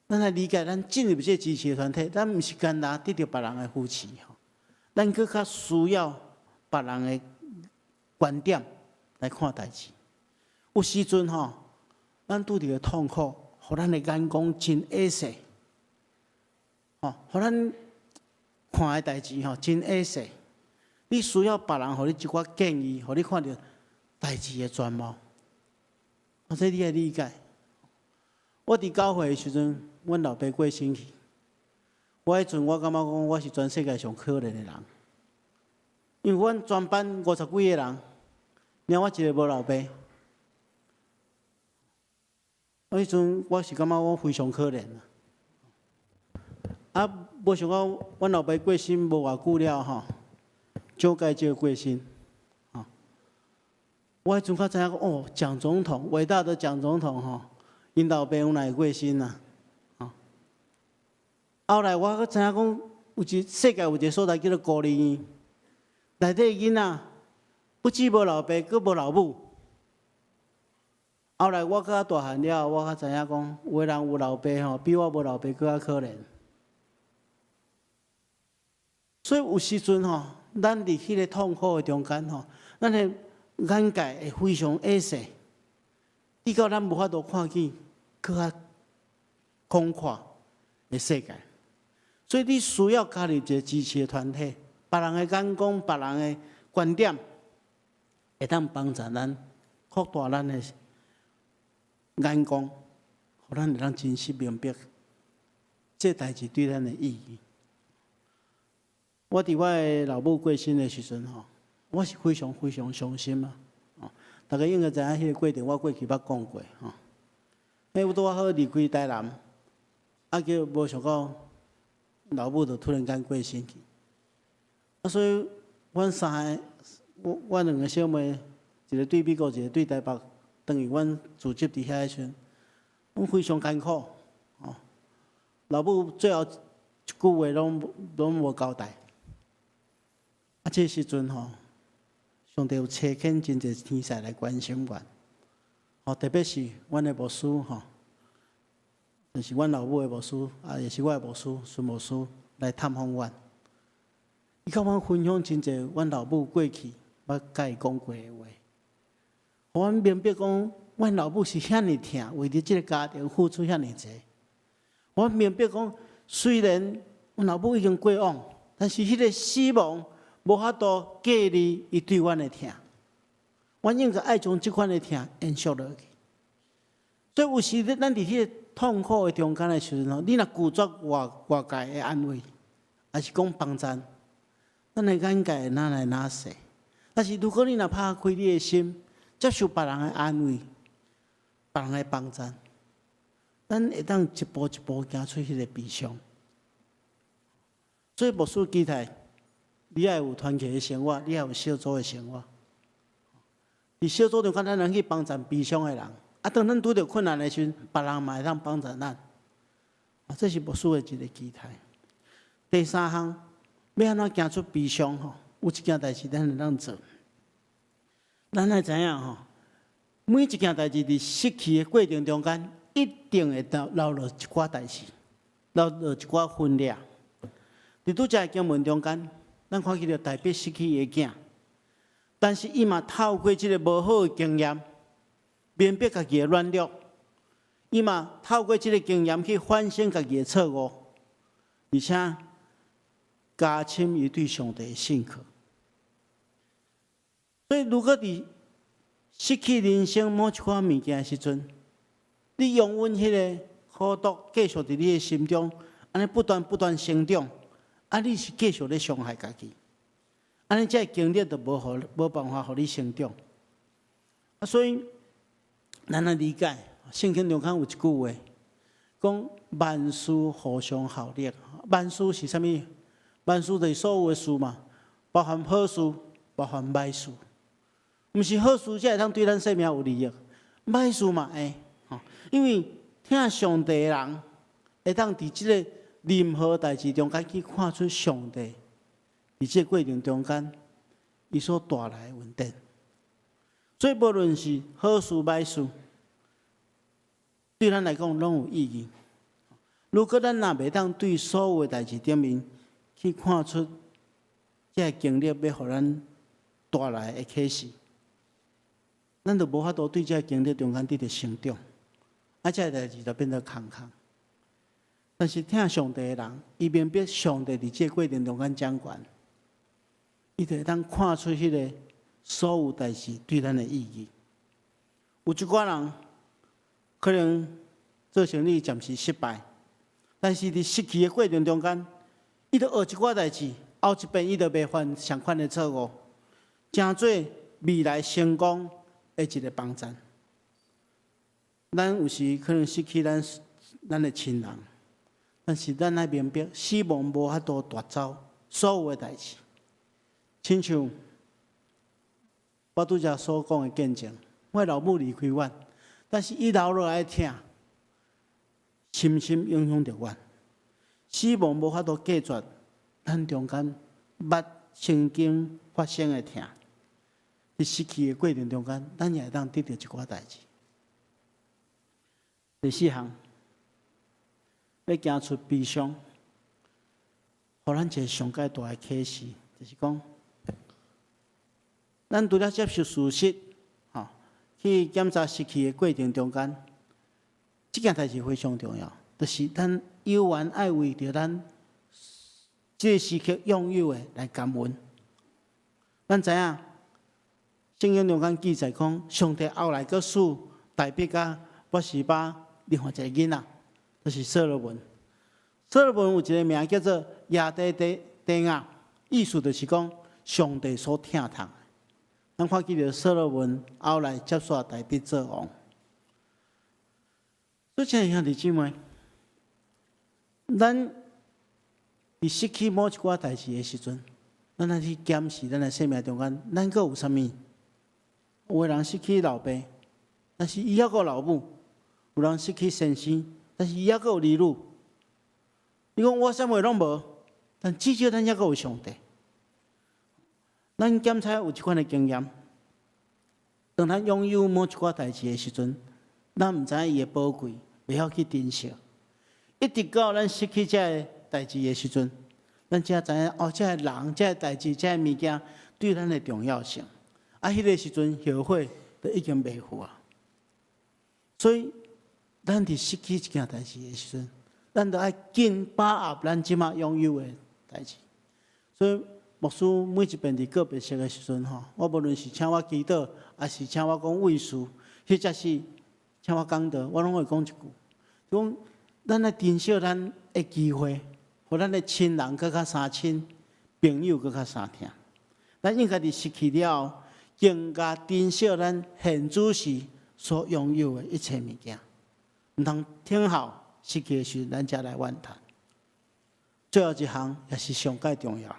咱來理解，咱進入這個支持的團體，咱毋是干焦得著別人的扶持吼，咱閣較需要別人的觀點來看代誌。有時陣吼，咱拄著的痛苦，予咱的眼光真狹細，吼，予咱看的代誌吼真狹細。你需要別人予你一寡建議，予你看著代誌的全貌。啊，這你愛理解。我佇教會的時陣，阮老爸過身去。我彼陣我感覺講，我是全世界上可憐的人，因為阮全班五十幾個人，爾我一个無老爸。我彼陣我是感覺我非常可憐啊！啊，無想到阮老爸過身無偌久了吼，蔣介石過身，吼。我彼陣才知影講，哦，蔣總統，偉大的蔣總統吼，𪜶老爸有哪會過身啊？吼。後來我閣知影講，有一世界有一個所在叫做孤兒院，內底囡仔不止無老爸，閣無老母。後來我較大漢了，我才知影講，有的人有老爸吼，比我無老爸閣較可憐。所以有時陣吼，咱佇彼個痛苦的中間吼，咱的眼界會非常狹細，直到咱無法度看見閣較廣闊的世界。所以你需要加入一個支持的團體，別人的眼光、別人的觀點，會當幫助咱擴大咱的眼光，予咱會當真實明白這代誌對咱的意義。我佇我的老母過身的時陣吼，我是非常非常傷心啊！大家應該知影彼個過程，我過去捌講過吼。彼我拄仔好離開台南，啊，叫無想到老母就突然間過身去。啊，所以阮三個，阮兩個小妹，一個對美國，一個對台北，轉去阮住職佇遐的時陣，阮非常艱苦。吼，老母最後一句話攏無交代。啊，這時陣吼，上帝有差遣真濟天使來關心阮，吼，特別是阮的牧師吼，就是阮老母的牧師，啊，也是我的牧師孫牧師來探訪阮。伊共阮分享真濟阮老母過去捌共伊講過的話，予阮明白講，阮老母是遐爾疼，為著這个家庭付出遐爾濟。予阮明白講，雖然阮老母已經過往，但是彼个死亡無法度隔離伊對阮的疼。阮應該愛將這款的疼延續落去。所以有時咱佇彼个痛苦的中間的時陣吼，你若拒絕外界的安慰，抑是講幫贊，咱的眼界會哪來哪細。但是如果你若拍開你的心，接受別人的安慰、別人的幫贊，咱會當一步一步行出彼个悲傷。所以牧師期待，你愛有團契的生活，你愛有小組的生活。佇小組中間，咱能去幫贊悲傷的人。啊，當咱拄著困難的時陣，別人嘛會當幫助咱。啊，這是牧師的一個期待。第三項，欲按怎行出悲傷吼？有一件代誌咱會當做。咱愛知影吼，每一件代誌佇失去的過程中間，一定會留落一寡代誌，留落一寡分裂。佇拄才的經文中間，咱看見著大衛失去伊的囝，但是伊嘛透過這个無好的經驗，明白家己的軟弱，伊嘛透過這个經驗去反省家己的錯誤，而且加深伊對上帝的信靠。所以，如果佇失去人生某一款物件的時陣，你容忍彼个苦毒繼續佇你的心中，按呢不斷不斷成長，啊，你是繼續咧傷害家己，按呢這个經歷就無辦法予你成長。啊，所以咱來理解聖經中間有一句話，講萬事互相效力。萬事是啥物？萬事就是所有的事嘛，包含好事，包含歹事。毋是好事才會當對咱生命有利益，歹事嘛會。吼，因為疼上帝的人，會當佇這个任何代誌中間去看出上帝佇這个過程中間，伊所帶來的恩典。所以，無論是好事歹事，對咱來講攏有意義。如果咱若袂當對所有的代誌頂面去看出這个經歷欲予咱帶來的啟示，咱就無法度對這個經歷中間得著成長，啊，這個代誌就變做空空。但是疼上帝的人，伊明白上帝佇這個過程中間掌權，伊就會當看出彼个所有代誌對咱的意義。有一寡人可能做生意暫時失敗，但是佇失去的過程中間，伊就學一寡代誌，後一遍伊就袂犯相款的錯誤，成做未來成功的一个幫贊。咱有時可能失去咱的親人，但是咱愛明白，死亡無法度奪走所有的代誌。親像我拄才所講的見證，我老母離開阮，但是伊留落來的疼，深深影響著阮。死亡無法度隔絕咱中間捌曾經發生的疼。佇失去的過程中間，咱也會當得著一寡代誌。第四項，欲行出悲傷，予咱一个上蓋大的啟示，就是講，咱除了接受事實，吼，去檢查失去的過程中間，這件代誌非常重要，就是咱猶原愛為著咱這个時刻擁有的來感恩。咱知影，聖經中間記載講，上帝後來閣賜大衛佮拔示巴另外一個囡仔，就是所羅門。所羅門有一个名叫做耶底底亞，意思就是講上帝所疼痛。咱看見著所羅門後來接續大衛做王。所以，親愛兄弟姊妹，咱佇失去某一寡代誌的時陣，咱愛去檢視咱的生命中間，咱閣有啥物？有的人失去老爸，但是伊猶閣有老母；有人失去先生，但是伊猶閣有兒女。你講我啥物攏無，但至少咱猶閣有上帝。咱檢查有這款的經驗，當咱擁有某一寡代誌的時陣，咱毋知影伊的寶貴，袂曉去珍惜。一直到咱失去這个代誌的時陣，咱才知影哦，這个人、這个代誌、這个物件對咱的重要性。啊，彼个時陣後悔就已經袂赴啊。所以，咱佇失去一件代誌的時陣，咱著愛緊把握咱這馬擁有的代誌。所以，牧師每一遍佇告別式的時陣吼，我無論是請我祈禱，抑是請我講慰辭，或者是請我講道，我攏會講一句，講咱愛珍惜咱的機會，予咱的親人閣較相親，朋友閣較相疼。咱應該佇失去了後，更加珍惜咱現主時所擁有的一切物件，毋通等候失去的時陣，咱才來怨嘆。最後一項也是上蓋重要，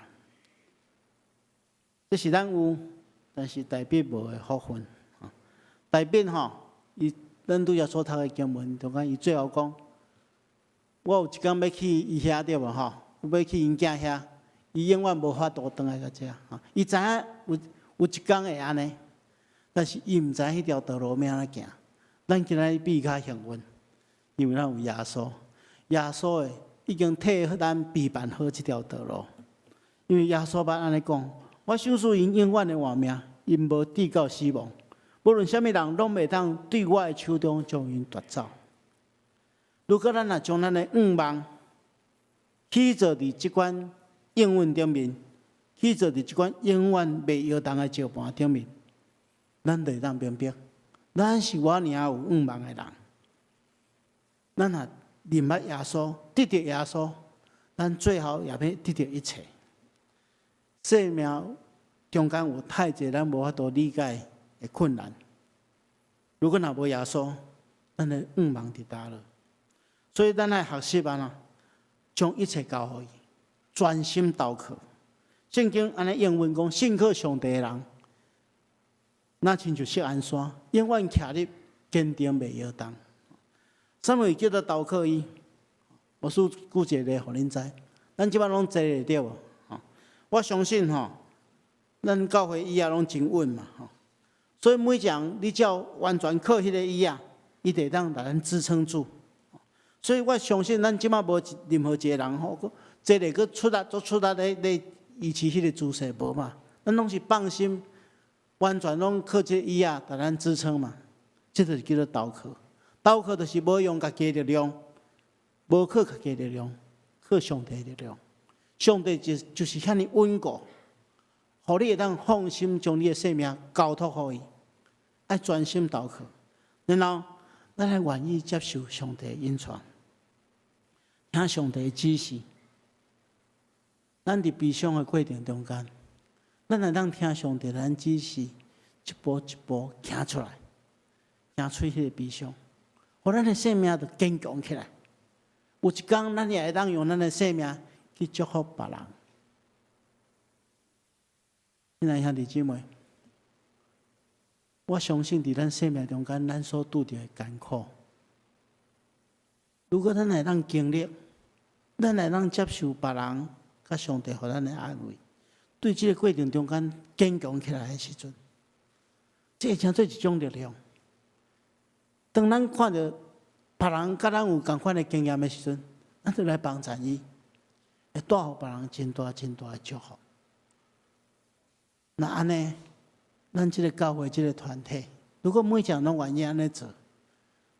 這是咱有，但是大衛無的福分。大衛吼，伊咱拄才所讀的經文，就講伊最後講：我有一工欲去伊遐對無吼？欲去𪜶囝遐，伊永遠無法度轉來到遮。伊知影有一工會按呢，但是伊毋知彼條道路欲按怎行。咱今仔日比伊較幸運，因為咱有耶穌，耶穌的已經替咱備辦好這條道路。因為耶穌捌按呢講，我相信𪜶永遠會活命，𪜶無至到死亡。無論啥物人，攏袂當對我的手中將𪜶奪走。如果咱若將咱的願望起做佇這款應允頂面，起做佇這款永遠袂搖動的石盤頂面，咱就會當明白，咱是偌爾有願望的人。咱若認捌耶穌，得著耶穌，咱最後也欲得著一切。生命中間有太濟咱無法度理解的困難。如果若無耶穌，咱的願望佇佗落？所以咱愛學習按怎，將一切交予伊，專心投靠。聖經按呢應允講，信靠上帝的人，若親像錫安山，永遠徛立堅定袂搖動。啥物叫做投靠伊？我舉一個例，予恁知。咱這擺攏坐咧對無？我相信吼，咱教會椅仔攏真穩嘛吼，所以每一人你只要完全靠彼個椅仔，伊就會當共咱支撐住。所以我相信咱這擺無任何一個人吼，坐咧閣出力，足出力咧咧維持彼個姿勢無嘛？咱攏是放心，完全攏靠這個椅仔共咱支撐嘛。這就是叫做投靠。投靠就是無用家己的力量，無靠家己的力量，靠上帝的力量。上帝就是遐爾穩固，予你會當放心將你的性命交託予伊，愛專心投靠。然後，咱愛願意接受上帝的引帶，聽上帝的指示。咱佇悲傷的過程中間，咱會當聽上帝咱指示，一步一步行出來，行出彼個悲傷，予咱的生命就堅強起來。有一天，咱也會當用咱的生命去祝福別人。親愛兄弟姊妹，我相信佇咱生命中間，咱所拄著的艱苦，如果咱會當經歷，咱會當接受別人佮上帝予咱的安慰，對這个過程中間堅強起來的時陣，這會成做一種力量。當咱看著別人佮咱有仝款的經驗的時陣，咱就來幫贊伊，會帶予別人真大真大的祝福。那按呢，咱這个教會這个團體，如果每一個人攏願意按呢做，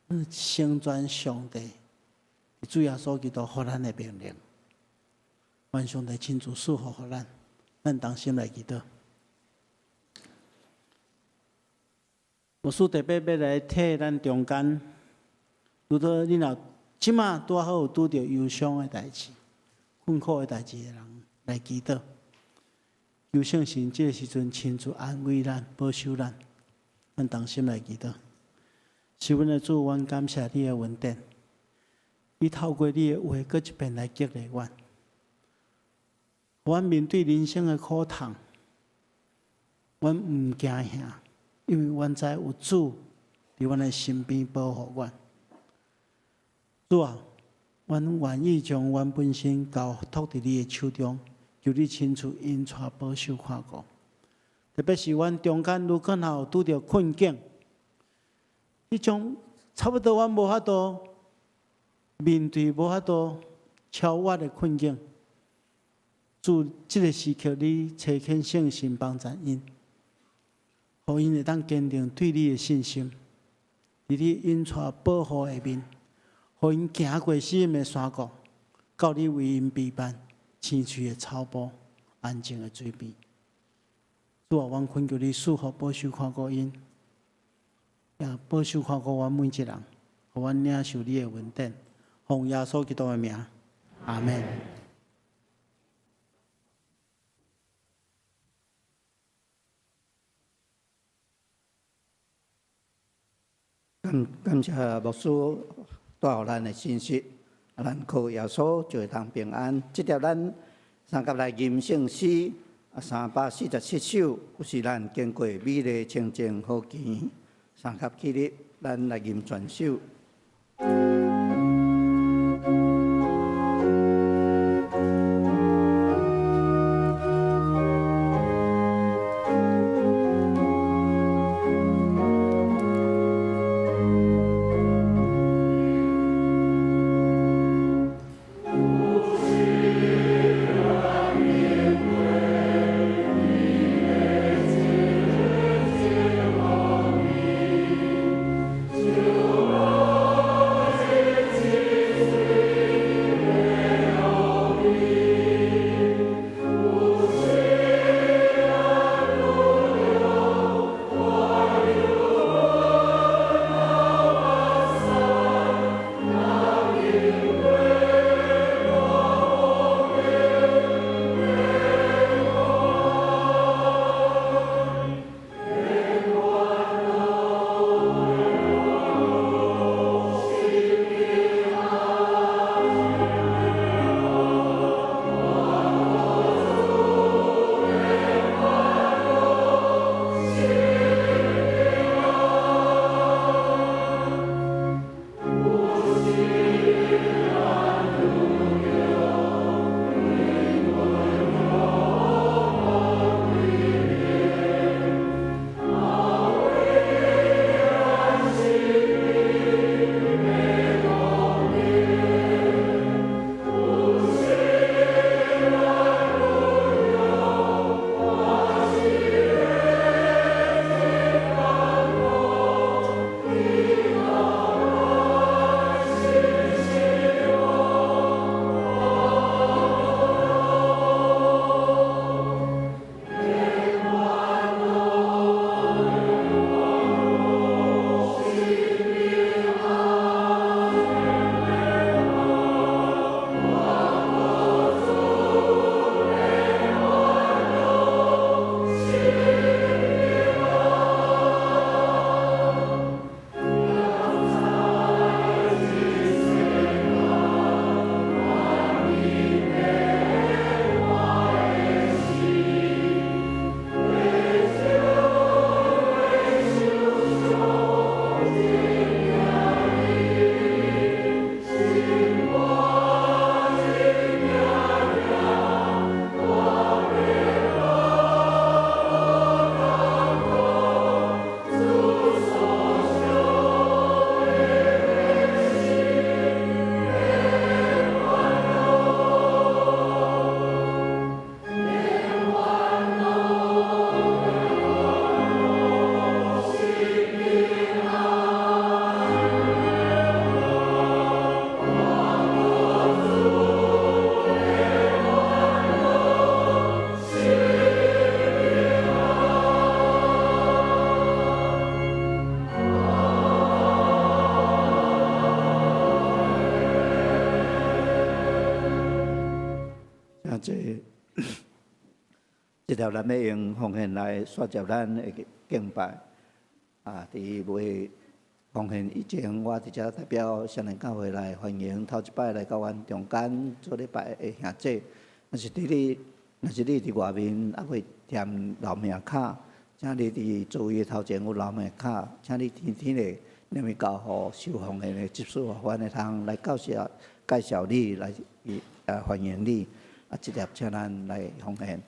咱成全上帝，主耶穌基督予咱的命令，願上帝親自賜福予咱，咱同心來祈禱。牧師特別欲來替咱中間，如果你若這馬拄好有拄著憂傷的代誌、困苦的代誌的人來祈禱，求聖神這个時陣親自安慰咱、保守咱，咱同心來祈禱。是阮的主，阮感謝你的恩典，你透過你的話，閣一遍來激勵阮，阮面對人生的苦痛，阮毋驚嚇，因為阮知有主佇阮的身邊保護阮。主啊，阮願意將阮本身交託佇你的手中，求你親自引帶保守看顧。特別是阮中間如果若有拄著困境，彼種差不多阮無法度面對，無法度超越的困境，主，這个時刻你差遣聖神幫助𪜶，予𪜶會當堅定對你的信心，佇你引帶保護下面，予𪜶行過死蔭的山谷，到你為𪜶備辦青翠的草埔、安靜的水邊。主啊，阮懇求你賜福保守看顧𪜶，也保守看顧阮每一人，予阮領受你的恩典。奉耶穌基督的名，阿們。感感謝牧師帶予咱的信息，咱靠耶穌就會當平安。這條咱三甲來吟聖詩，347首，是咱經過美麗清靜好墘，三合起立，咱來吟全首。這條咱欲用奉獻來續接咱的敬拜。佇未奉獻以前，我佇遮代表少年教會來歡迎頭一擺來到阮中間做禮拜的兄姐。若是你佇外面猶未填留名卡，請你佇座位頭前有留名卡，請你天天的入去交予收奉獻的執事，予阮會通來介紹你來歡迎你。這粒請咱來奉獻。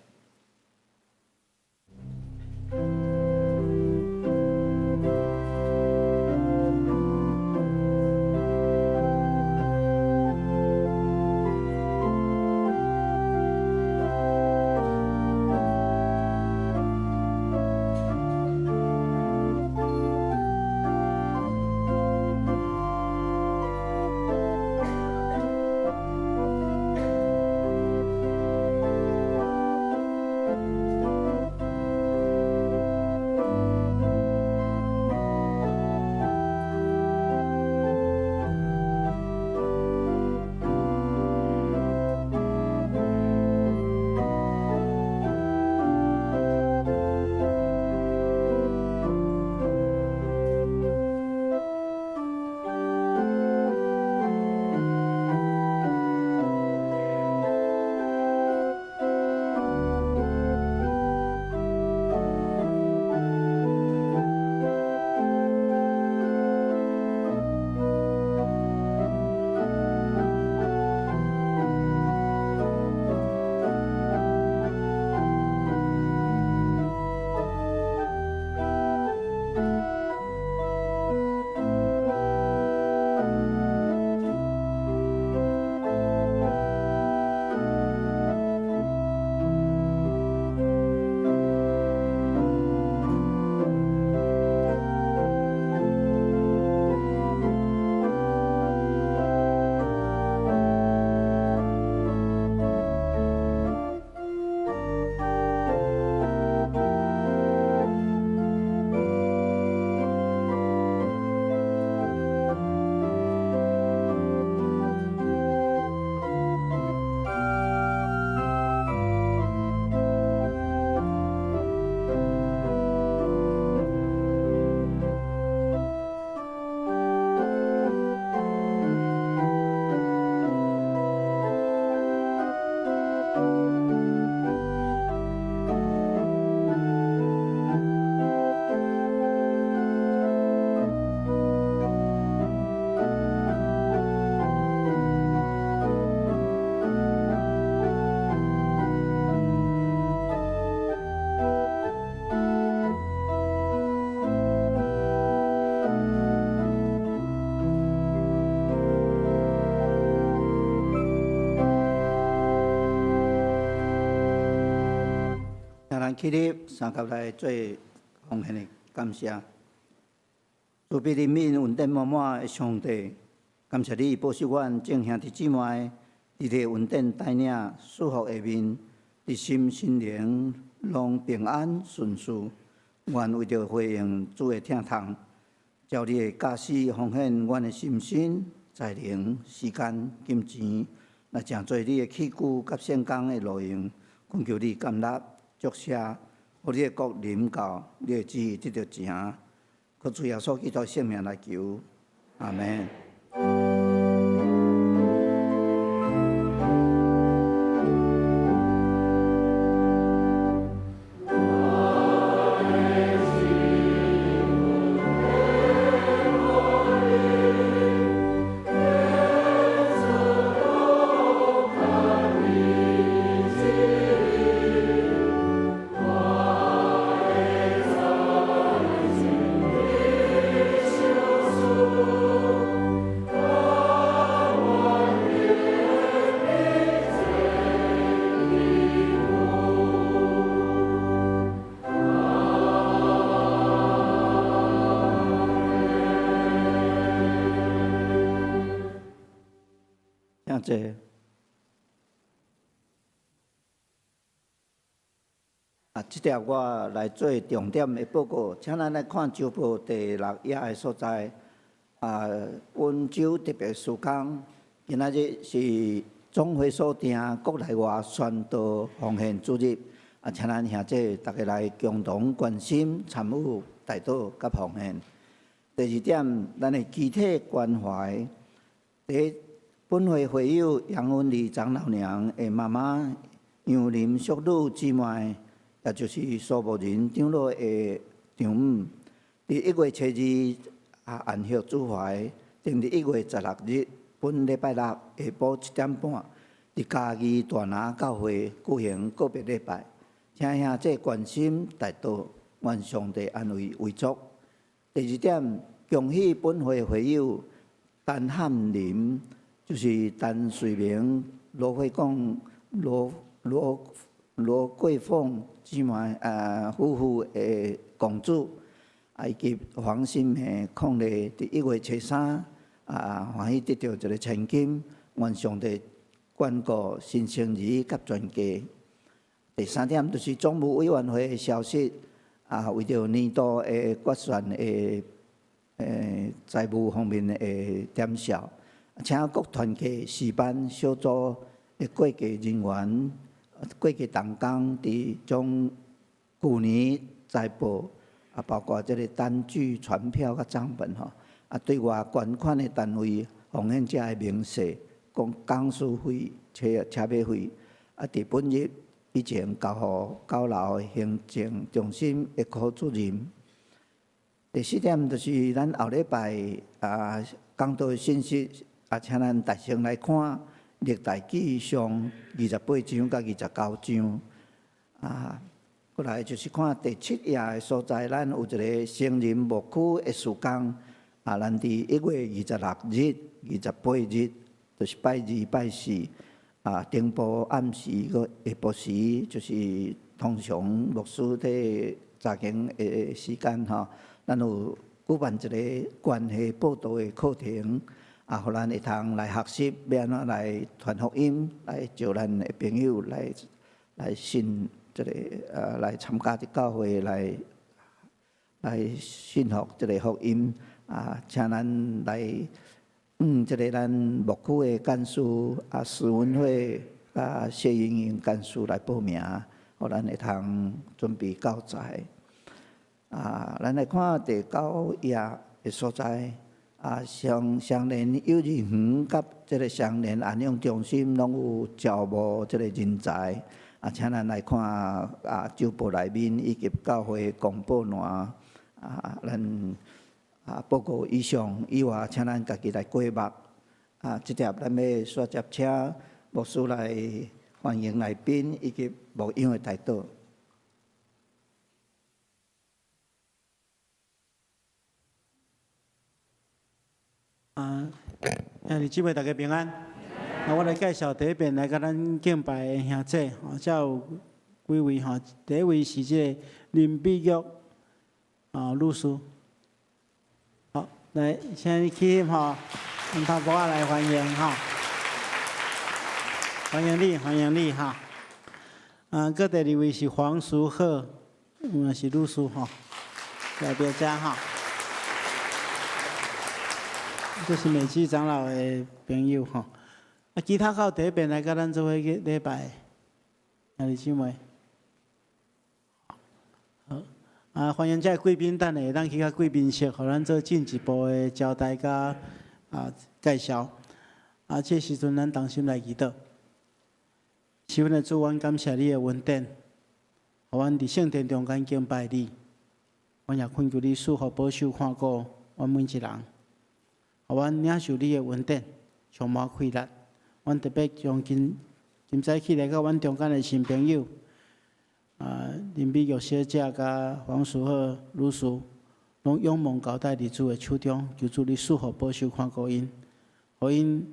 咱起立，相佮來做奉獻的感謝。慈悲憐憫、恩典滿滿的上帝，感謝你保守阮眾兄弟姊妹，佇你的恩典帶領、祝福下面，佇心身靈攏平安順遂。願為著回應主的疼痛，照你的教示奉獻阮的心身、才能、時間、金錢，來成做你的器具佮聖工的路用，懇求你甘納祝謝，予你的國臨到，你的旨意得著成。靠主耶穌基督聖名來求，阿門。請坐。這條我來做重點的報告，請咱來看周報第六頁的所在。本週特別事工，今仔日是總會所訂國內外宣道奉獻主日，啊，請咱兄弟逐家來共同關心、參與、代禱佮奉獻。第二點，咱的肢體關懷，第一，本會會友楊文麗長老娘的媽媽楊林淑女姊妹，也就是蘇木仁長老的丈母，佇1月初2啊安息主懷，定佇1月16日，本禮拜六下晡7點半，佇嘉義大拿教會舉行告別禮拜，請兄弟關心代禱，願上帝安慰遺族。第二點，恭喜本會會友陳漢林，就是陳瑞明、羅惠公、羅羅羅桂鳳姊妹夫婦的公子，啊以及黃新梅伉儷，佇1月初3啊，歡喜得著一个千金，願上帝眷顧新生兒佮全家。第三點就是總務委員會的消息，啊，為著年度的決算的財務方面的點數，請各團契、詩班、小組的會計人員、會計同工，佇將舊年財報啊，包括這个單據、傳票佮帳本吼。啊，對外捐款的單位、奉獻者的明細、講講師費、車車馬費，啊，佇本日以前交予九樓行政中心的科主任。第四點就是咱後禮拜啊，講道信息啊，請咱大聲來看歷代志上28章佮29章。啊，過來就是看第七頁的所在，咱有一个成人牧區的事工。啊，咱佇1月26日、28日，就是拜二、拜四，啊，頂晡暗時閣下晡時，就是通常牧師佇查經的時間吼，咱有舉辦一个關係報道的課程，啊，予咱會通來學習欲按怎來傳福音，來招咱的朋友來來信這个來參加這教會來來信服這个福音。啊，請咱來，這个咱牧區的幹事啊，施文慧啊，謝英英幹事來報名，予咱會通準備教材。啊，咱來看第九頁的所在，啊，雙雙連幼兒園佮這个雙連安養中心攏有招募這个人才，啊，請咱來看啊，週報內面以及教會公布欄，啊，咱。啊，報告以上以外，請咱家己來過目。啊，這帖咱欲煞接請牧師來歡迎來賓以及牧養的代禱。啊，兄弟姊妹大家平安。啊，我來介紹第一遍來佮咱敬拜的兄弟，吼，遮有幾位吼。第一位是這个林碧玉啊女士。好，來，請你起立吼，用頭鼓仔來歡迎吼，歡迎你，歡迎你哈。啊，閣第二位是黃淑鶴，嘛是女士吼，來佇遮哈。這是美基長老的朋友吼。啊，其他較有第一遍來佮咱做伙去禮拜，兄弟姊妹。好，啊，歡迎這個貴賓，等下會當去較貴賓室，予咱做進一步的交代佮啊介紹。啊，這時陣咱同心來祈禱。是阮的主，阮感謝你的恩典，予阮佇聖殿中間敬拜你。阮也懇求你賜福保守看顧阮每一人，予阮領受你的恩典，充滿氣力。阮特別將今今早起來到阮中間的新朋友，啊，林美玉小姐佮黃淑鶴女士，攏仰望交代佇主的手中，求主你賜福保守看顧𪜶，予𪜶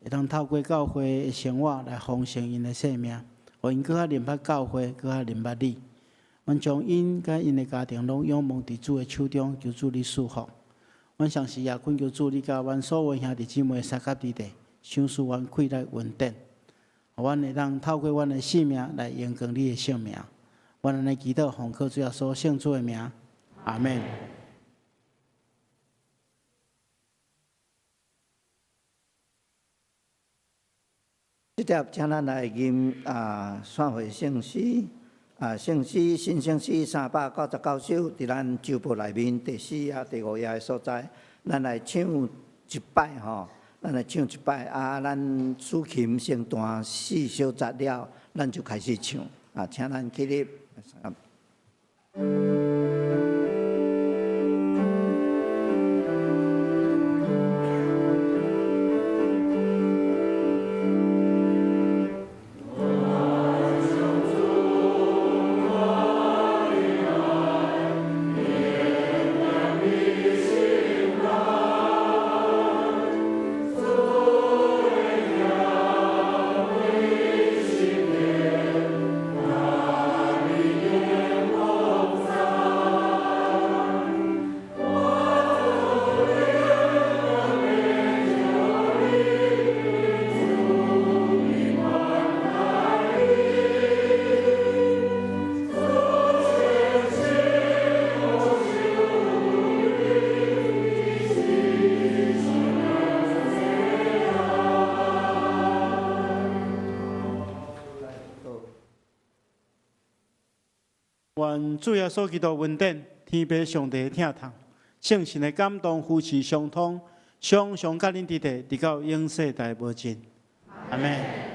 會當透過教會的生活來豐盛𪜶的生命，予𪜶閣較認捌教會，閣較認捌你。阮將𪜶佮𪜶的家庭攏仰望佇主的手中，求主你賜福。阮同時也懇求主你佮阮所有兄弟姊妹相佮佇地，賞賜阮氣力恩典，予阮會當透過阮的生命來榮光你的聖名。阮按呢祈禱，奉靠主耶穌聖主的名，阿們。這這帖請咱來吟散會聖詩啊，聖詩新聖詩399首，佇咱周報內面第四頁、第五頁的所在，咱來唱一擺吼，咱來唱一擺啊，咱司琴先彈四小節了，咱就開始唱啊，請咱起立。願主耶穌基督恩典，天父上帝的疼痛，聖神的感動扶持相通，常常佮恁佇佇，直到永世代無盡。阿們。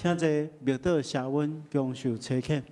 請坐默禱謝恩，共受差遣。